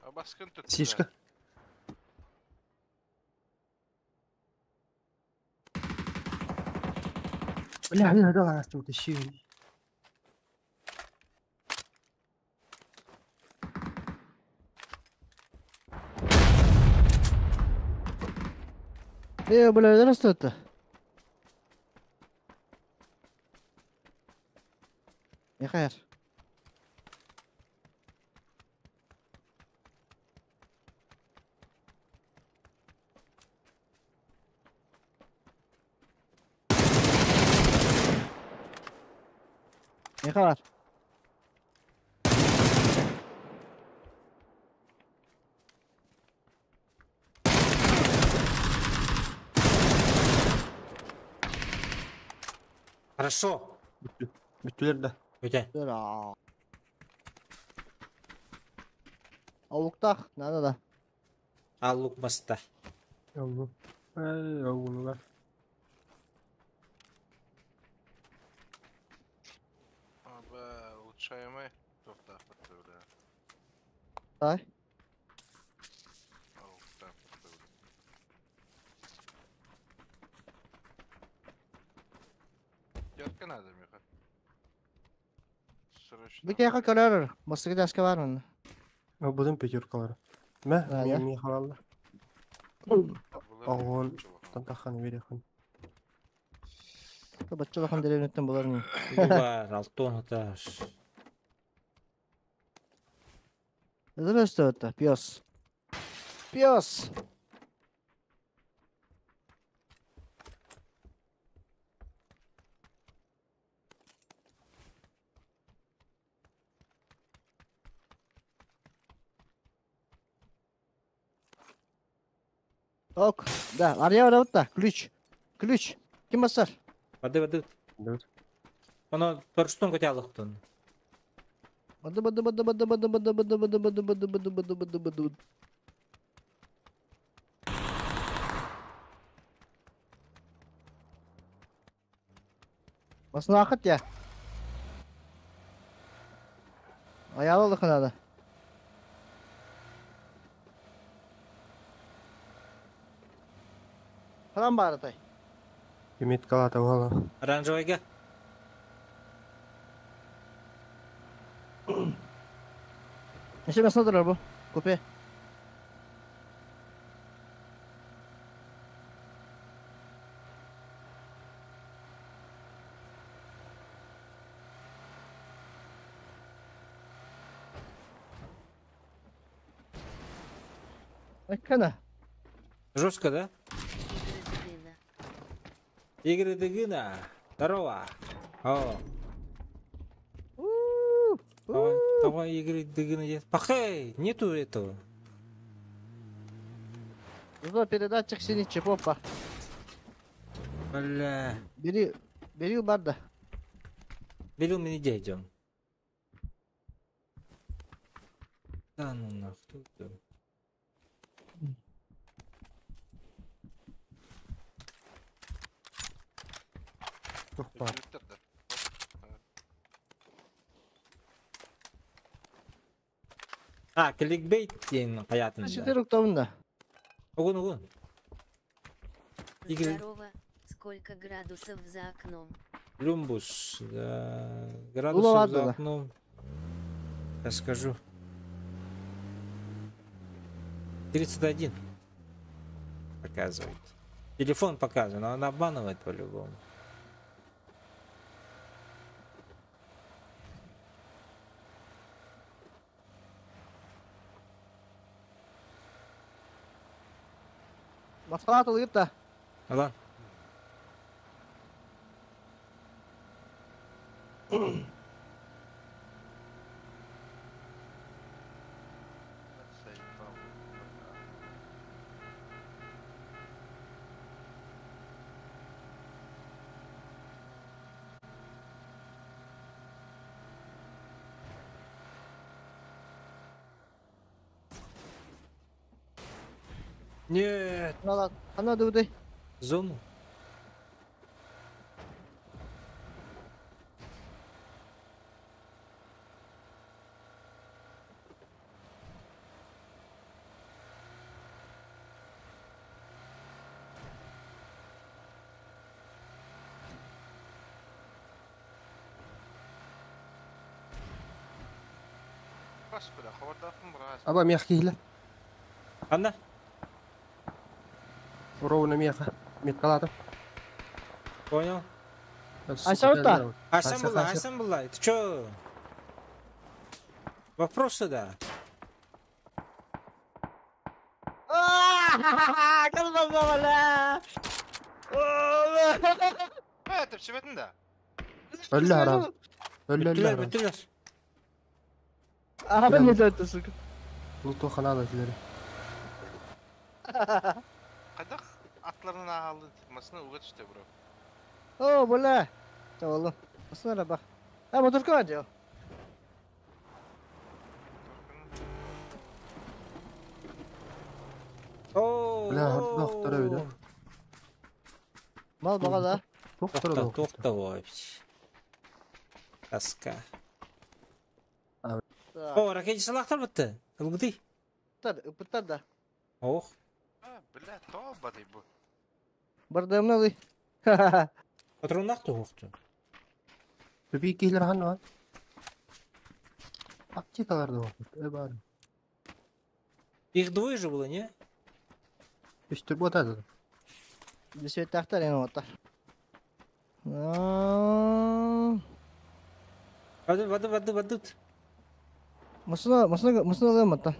S5: А баскын туттулар.
S4: Сишка. Бля, мин хадал астым тащи.
S2: Э, бля, здравствуйте. Михаил. Михаил.
S3: Хорошо.
S4: Бүттүлэр да.
S3: Өтө.
S2: Ура. Алуктах, надо да.
S3: Аллук баста.
S4: Аллу. Эй, аллулар.
S5: Аба, улучшаемый. Тоқтақпыт бля.
S2: Ай.
S5: Алуктаахпыт бля. Пятерка надо, Миха. Срочно.
S2: Бу киһиэхэ көрөр, бастакы таска бар манна.
S4: Будем пятеркалар. Мә,
S2: Да,
S4: мен
S2: да.
S4: ми халаллар.
S5: Булар
S4: Огон.
S5: чулахан.
S4: Тантахан верехан.
S2: Бачча улахан дэриэбинэттэн булар ини.
S3: Бу бар, алтон этаж.
S2: Здравствуйте, пес. Пес! Ок, да, арыйа барабыт да, ключ. Ключ. Ким басар?
S3: Бады бады.
S4: Да.
S3: Оно торштон котялыктын.
S2: Бады бады бады бады бады бады бады бады бады бады бады бады бады бады. Басына акыт я. Аялы надо. Храм барытай.
S4: Имет калата вала.
S3: Оранжевыйга.
S2: Неше басына турар бу? Купе. Айкана.
S3: Жестко, да?
S1: Игры Дыгына.
S3: Игорь Дыгына. Здорово. О,
S2: У-у-у.
S3: давай, давай, Игорь Дыгына. здесь. Пахай, нету этого.
S2: Зато передатчик синий чипопа.
S3: Бля.
S2: Бери, бери барда.
S3: Берил мы не идем. Да ну нахуй. кто это?
S4: Тохпа.
S5: Компьютер, да.
S3: А, кликбейт диэн хаятын.
S2: Четыре октавында.
S3: Огон, огон. Игорь.
S1: Здорово. Сколько градусов за окном?
S3: Люмбус. Да. Градусов
S2: ладно,
S3: за
S2: да.
S3: окном. Сейчас скажу. 31 показывает. Телефон показывает, но он обманывает по-любому.
S2: Басқалат ылгыт да.
S3: Ладно. Нет.
S2: Она дуды.
S3: Зону.
S4: Аба мех киһилэ.
S3: Анна.
S4: Ровно меха. Меткалатым.
S3: Понял.
S2: Айсаута.
S3: Асан была, Асан была. Ты чё? Вопросы, да.
S5: Это все да?
S4: Өллө харам. Өллө өллө
S3: Бүтүлэр,
S4: харам.
S3: бүтүлэр.
S2: Ага, не это, сука.
S4: Луту ханада тилери.
S5: Кадах атларынан алды masına uga düştü bro.
S2: О, бля. Oğlum. Aslında bak. Ha motor koyacağım.
S3: Оо.
S4: Бля, доктор öyle.
S2: Мал баға да.
S4: Доктор
S3: Тохта, тохта вообще. Тоска. О, ракета салахтар бітті. Ылгыды.
S2: Ыпыттар да.
S3: Ох.
S5: А, бля, тоба дай бу.
S2: Бардымны алый.
S3: Патроннақ тоқты.
S4: Төбей киһилер хан var. Аптекаларда бар. Э бар.
S3: Их двое же было, не?
S4: Үстүр ботады.
S2: Десветтақтар ені оттар.
S3: Воды, воды, воды, воды.
S2: Масына, масына, масына алайым атта.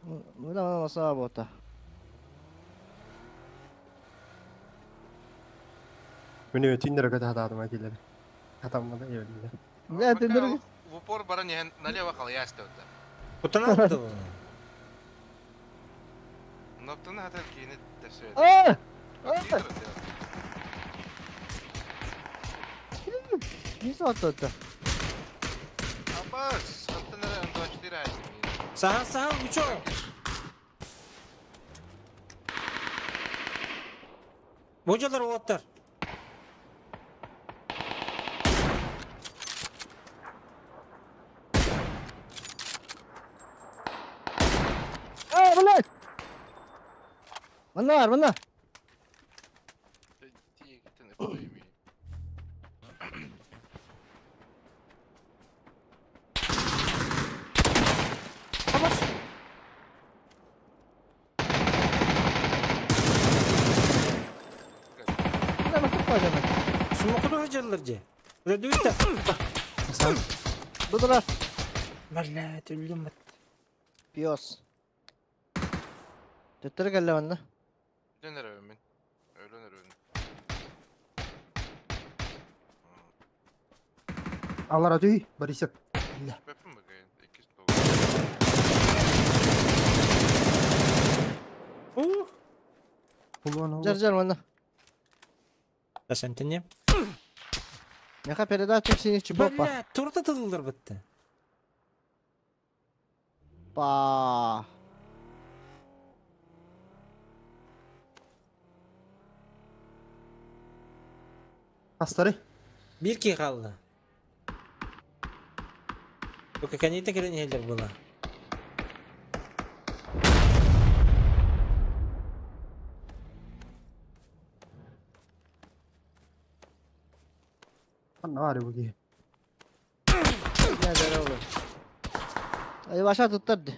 S2: Мына мына масына бота.
S4: Мені тиндер көтө хатадым әкелер. Хатаммада ебилде.
S2: Бля, тиндер.
S5: В упор баран налево кал ясты отта.
S3: Кутанады.
S5: Ноктаны хатар кийини тепсебет.
S2: А! Не сатты.
S5: Абас, хаттан 24 ай.
S3: Сахан, сахан, вы чё? Божалар оттар.
S2: А, блядь! Мына, мына. Дудурар.
S3: Блядь, өлдüm.
S2: Пиос. Төттөр келле манна.
S5: Өлөнөр мен. Өлөнөр өлөн.
S4: Алар атүй, Борисов.
S5: Бөпүм бөгөн. 209.
S3: Ух.
S2: Жар жар манна.
S3: Тасантыне.
S2: Меха передатчик синий чипопа.
S3: Бля, турда тылдыр бітті.
S2: Па.
S4: Астары.
S3: Bir ki kaldı. Только конейте келен елдер было.
S4: Анна бар буги.
S2: Не здорово. Ай баша туттарды.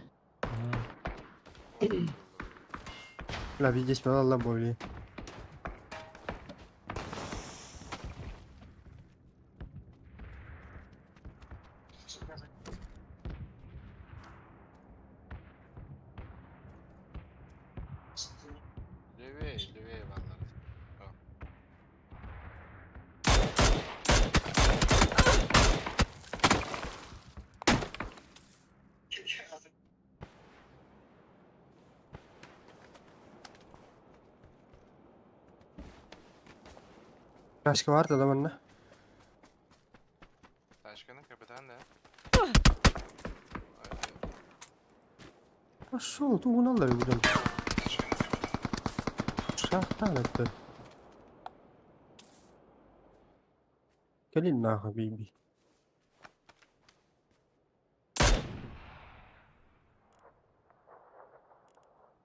S4: Бля, видишь, алла боли.
S5: Левее, левее баллар.
S4: Başka var da manna.
S5: Ташканы капитан да.
S4: Пошел, ту уналлар бүгүн. Шахтан өттөр. Кэлин нахуй биби.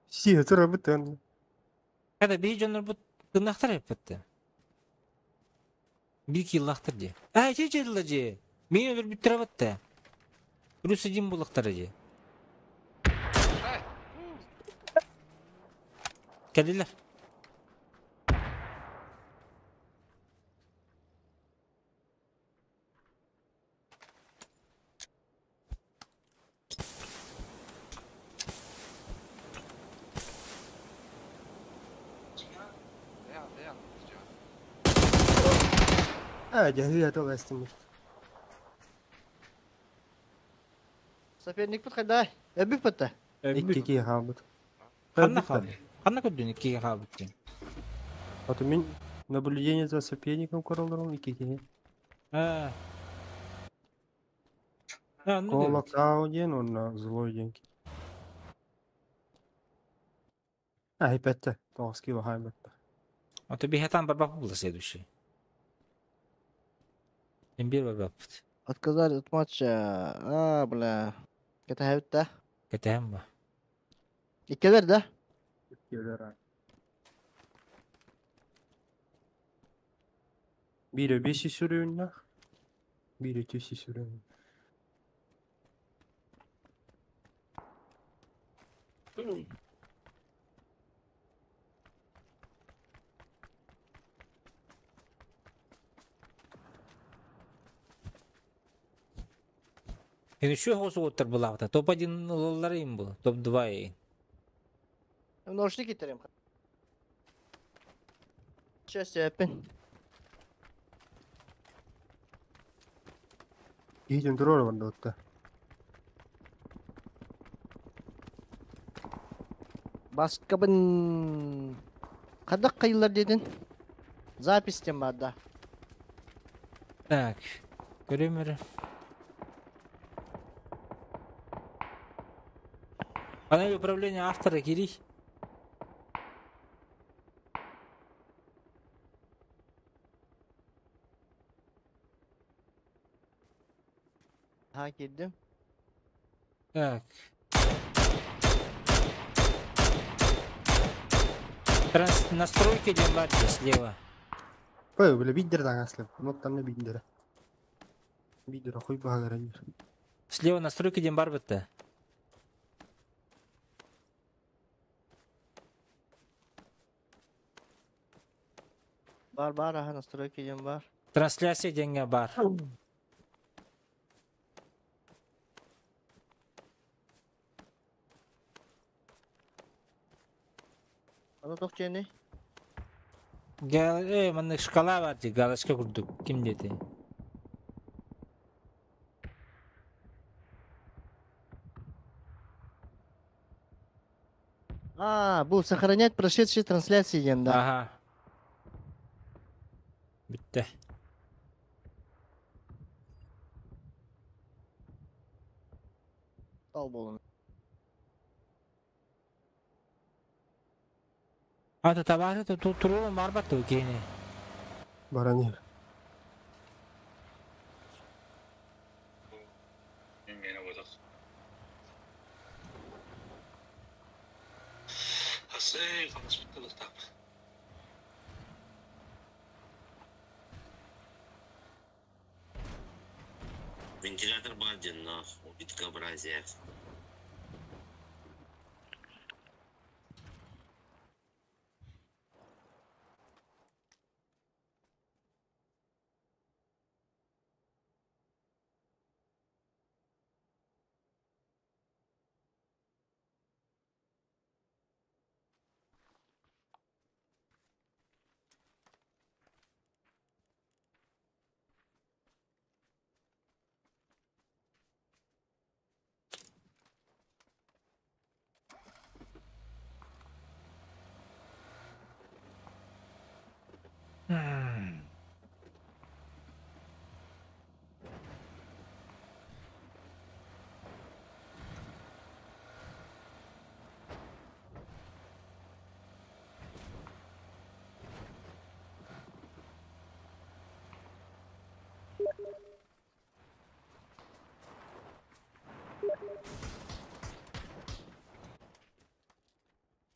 S4: Си турабытын.
S3: Когда бии дьоннор бу тыннахтар эппетте. Бир киллахтар дии. А, ити дьылла дии. Мин өлөр бүттэрэ батта. Плюс один буллахтара дии. Кэлдилэр.
S4: А, дьаһыы тыл эстимит.
S2: Соперникпит хайдай? Өбүк бытта.
S4: Икки киһи хаалбыт.
S3: Ханна хаалбыт? Ханна көрдүн иккиге хаалбыт диэн?
S4: А то мин наблюдение за соперником көрөлөрүм икки киһи.
S3: А. А, ну
S4: Колокау диэн уонна злой диэн. А, ипетте. 9 кило хайбатта.
S3: А то бихатан барбак было следующий. Имбир барбак.
S2: Отказали от матча. А, бля. Это да?
S3: Кетем ба.
S2: Иккелер да?
S4: Иккилер. Бире 5 сүрүүннах. Бире 3 сүрүүн.
S3: Енді şu хосу оттар булаҕыта. Топ-1 ылаллар им бу. Топ-2.
S2: Ножник итерем. Сейчас я опять.
S4: Киһитин туруор барда отта.
S2: Баскабын. Қадақ қайылар дедin? Запись бар да.
S3: Так. Көрөм эрэ. Панель управления автора кири.
S2: Ha girdim.
S3: Так. Настройки диэн бар дии слева.
S4: Пой, бля, биддер дагаслып. Вот там не биддер. Биддер хуй багаран.
S3: Слева настройки диэн бар бытта.
S2: Бар бар аха настройки дем бар.
S3: Трансляция диэҥҥэ бар.
S2: Аны тоқ чени?
S3: Гал, маннык шкала бар дии, галочка курдук. Ким диэти?
S2: А, бу сохранять прошедшие трансляции дем да.
S3: Ага. Бүттэ.
S2: Ал болун.
S3: А то табары то туруорун барбат дуо киһини.
S4: Баранер.
S7: Мені бодақ. Асы, қамыс бітті тап.
S8: Вентилятор Бардин, нахуй, безобразие.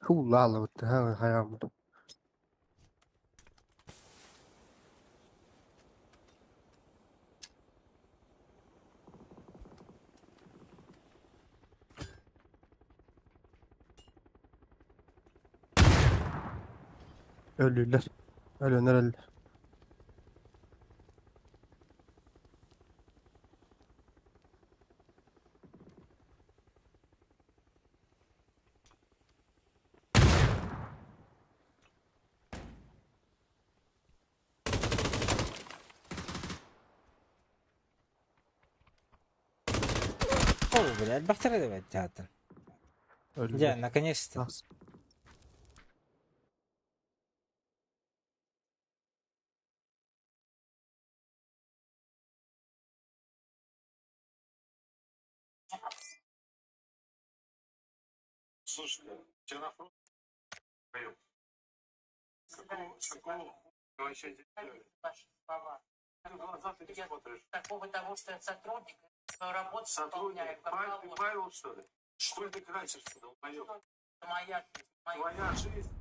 S4: Хуулаалабыт хайааммыт. Өлүлэр. Өлөнөр өллөр.
S3: О, бля, элбэхтэр эбит театр.
S4: Өлүлэр.
S3: Дьэ, наконец-то.
S4: Тахс.
S7: Слушай, тебя на фронт поем. С какого, с какого хуя вообще здесь делали? Ты в глаза ты не смотришь.
S9: Такого того, что я сотрудник, свою работу
S7: Сотрудник,
S9: выполняю, как
S7: Павел, ты
S9: положено.
S7: Павел, что ли? Что ты красишься, долбоёб?
S9: Это моя жизнь, моя
S7: Твоя жизнь.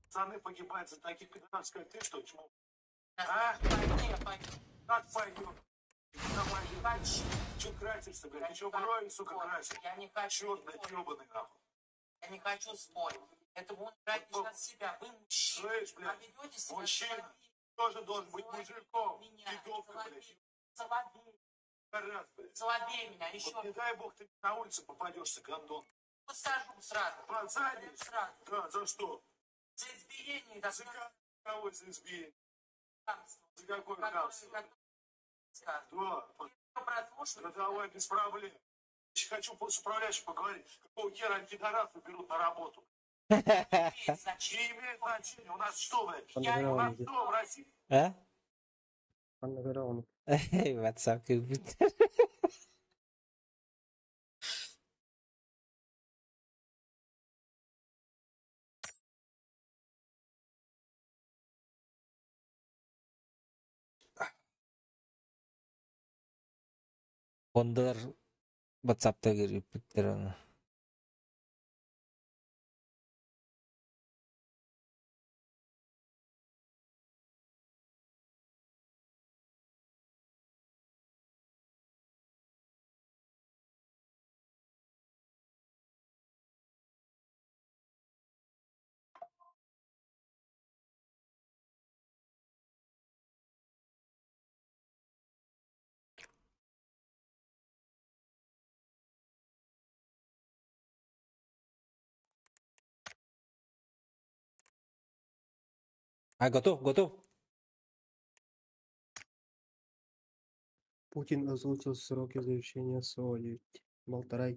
S7: Пацаны погибают за таких пидорасов, как ты, что, чмо? А?
S9: Пойди, я пойду.
S7: Как пойдёт? Куда пойдёт?
S9: Хочу.
S7: Че красишься, блядь?
S9: Я
S7: Ты
S9: не
S7: че
S9: хочу
S7: брови, сука,
S9: спорить.
S7: красишь?
S9: Я не хочу
S7: Черт, блядь,
S9: спорить.
S7: ёбаный, нахуй.
S9: Я не хочу спорить. Это вы унижаете
S7: Вот,
S9: сейчас себя. Вы мужчина.
S7: Слышь,
S9: А
S7: блядь,
S9: ведете себя
S7: мужчина
S9: слабее.
S7: тоже должен быть
S9: Слабее
S7: мужиком.
S9: меня.
S7: Пидовка, блядь.
S9: Слабее. Слабее.
S7: Раз, блядь.
S9: Слабее меня. Еще
S7: Вот не дай бог ты на улице попадешься, гондон.
S9: посажу сразу.
S7: Посадишь?
S9: Сразу.
S7: Да, за что?
S9: За избиение и
S7: За кого за избиение?
S9: хамство.
S7: За какое
S9: Которое-
S7: хамство?
S9: которое сказано.
S7: Да,
S9: Ты прослушал?
S7: да давай, без проблем. Я хочу с управляющим поговорить. Какого хера они пидорасов берут на работу?
S9: Не имеет значения.
S7: Не имеет значения. У нас что, блядь?
S9: Я
S7: У нас
S4: Андеграунд.
S7: что в России?
S3: А?
S4: Андеграунд.
S3: WhatsApp кэлбит. Ондалар WhatsApp'та киирбиттэр ону. А, готов, готов.
S4: Путин озвучил сроки завершения СВО. Полтора.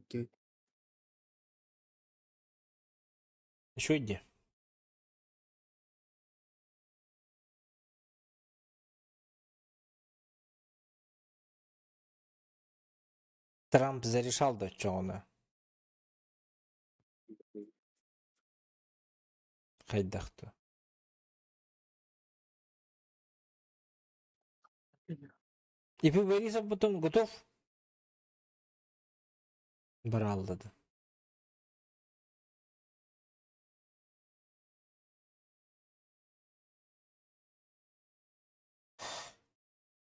S3: Еще иди. Трамп зарешал до чоҕуна. Хайдахту. И Борисов потом готов? Брал да.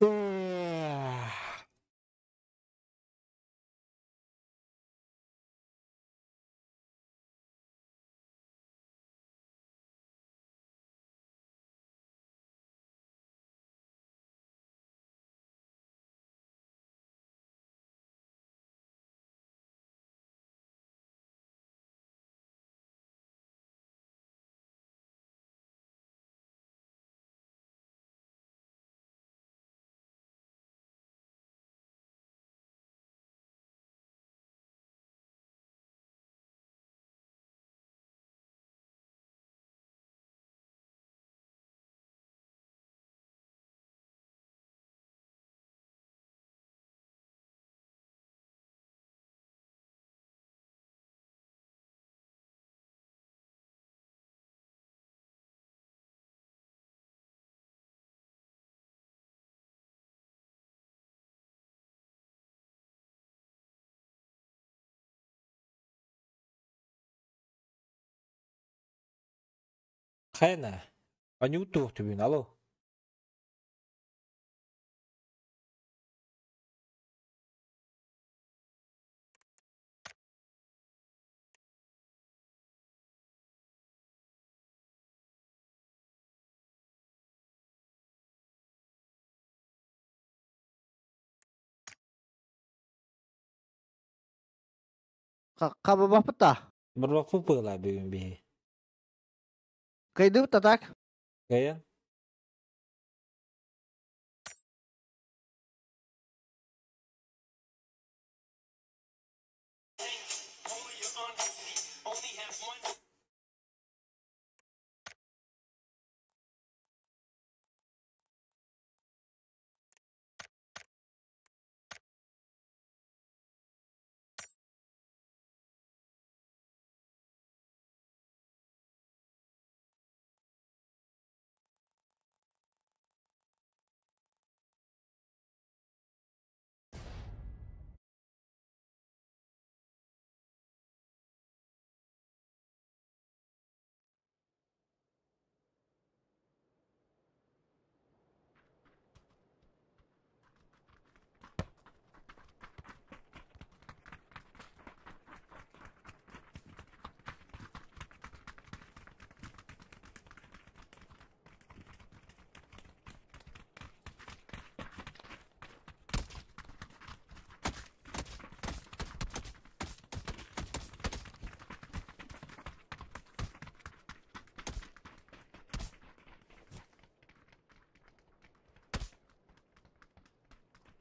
S3: Эх. Хайана? Анют туох түбүн, алло.
S2: Хабабаппыт да.
S3: Бурбаппыт быылаа бүгүн биһи.
S2: Кыйдыбыт да так.
S3: Кыйан?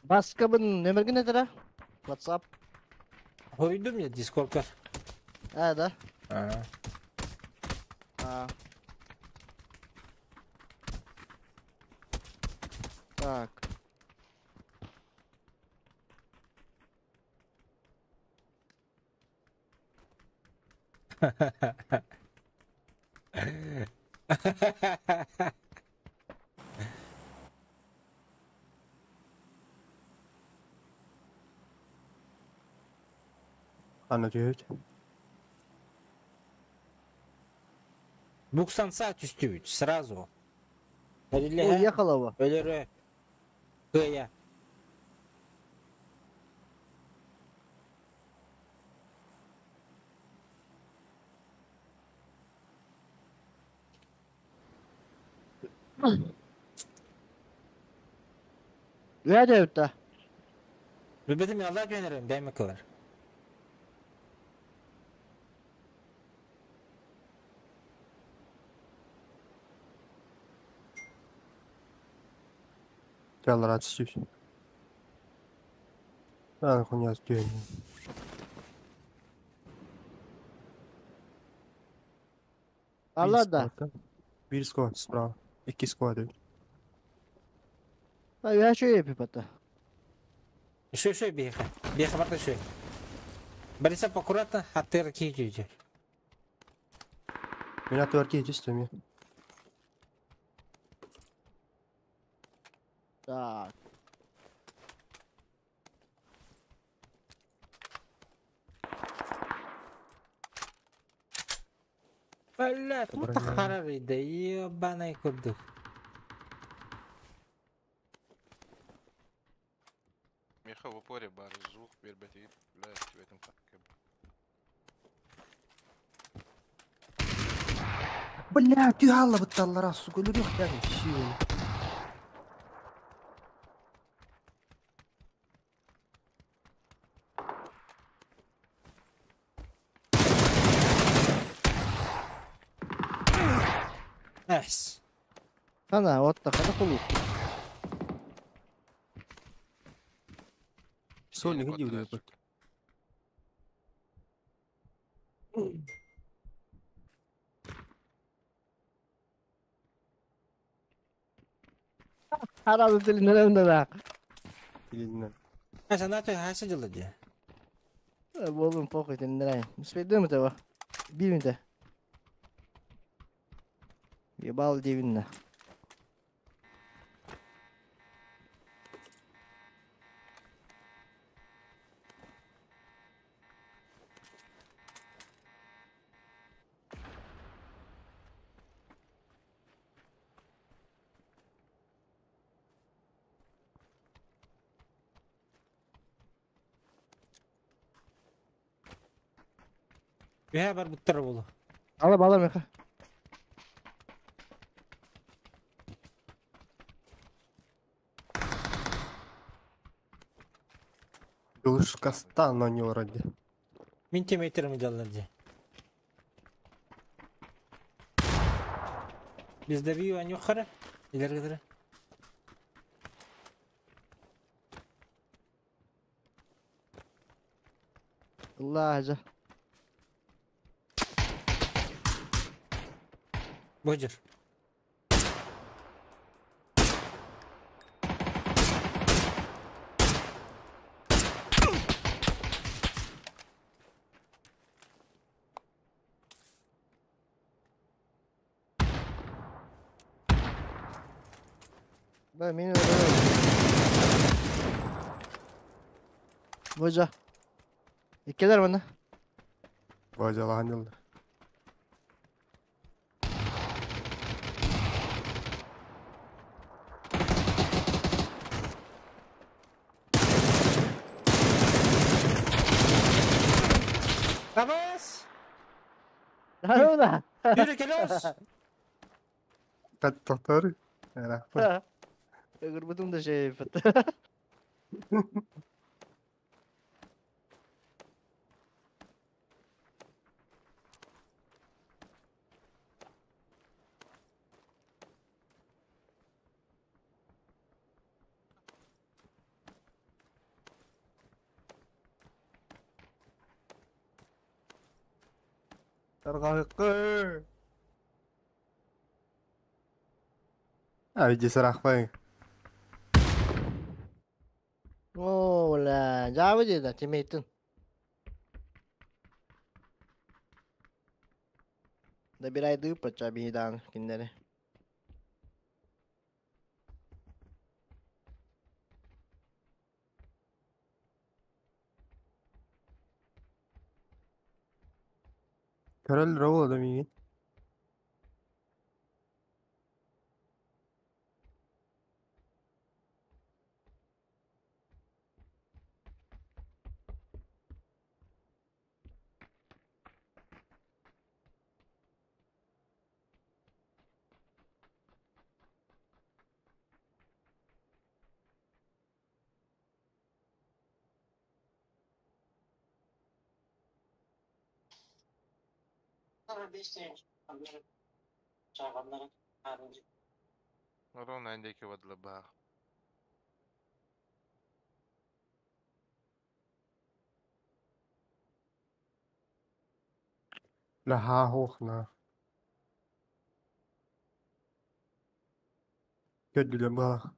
S2: Баскабын нөміргін этера? WhatsApp.
S3: Хойдум я дискордка.
S2: А, да.
S3: А.
S2: А. Так.
S4: Анна түһүт.
S3: Буксанса түстүбүт сразу.
S2: Уехала его.
S3: Өлөрө. Кыя.
S2: Үөдэ да.
S3: Билбетим ялла жөнөрөм бэми кылар.
S4: Яллара түстүбүт. Аны хуйня түһүн.
S2: Алла да.
S4: Бир склад справа. Икки склад эбит.
S2: А я что епи пота.
S3: Еще еще беха. Беха барта еще. Борисов аккуратно, а ты ракетите.
S4: Меня тверки түстүм.
S2: Так.
S3: Бля, тут харары, да ебаный курдук.
S5: Меха в упоре бар, звук бербетит, блядь, в этом как
S4: Бля, түһалла бытталлара сука өлөрүөх тягын сиэн.
S3: Эс.
S2: Ана, вот так, это хулу.
S4: Сольник иди өлөрүп.
S2: Харалы тилинен да.
S4: Тилинен.
S3: Asa на той хаса жылы ди.
S2: Болум похуй тилинен. Успейдем этого. Бимите. Ебал девинна.
S3: Үһэ барбыттар буолу.
S2: Ала бала меха.
S4: Душкастан на него вроде.
S3: Мин тиммейтерим дьаллар дии. Бездобию анюхара. Илер
S2: Allah aja.
S3: Божер.
S2: Да, мин öyle. Божа. Иккилэр манна.
S4: Бажалахан yıllar.
S3: Табас!
S2: Haruna.
S3: Yürü келос!
S4: Kaç doktor? Merhaba.
S2: Гырбытым да şey фат.
S4: Targahıkkı. Abi cesaret
S2: О, бля, жабы деді, тиммейтін. Добирай дыпа чабидан киндери.
S4: Körel roll adam iyi.
S5: Ровно эндеки бадлы баа.
S4: La ha hoch na. Kördülen bana.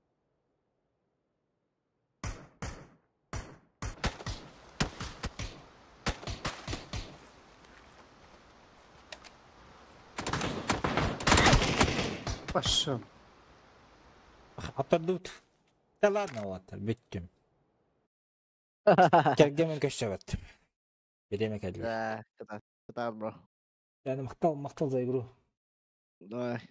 S4: Başım.
S3: Hatırdıt. Да ладно, ладно, бүттүм. Кергемен көшөбөт. Биреме кэлли.
S2: Да, кытар, кытар, бро.
S3: Yani мактал, мактал за игру.
S2: Давай.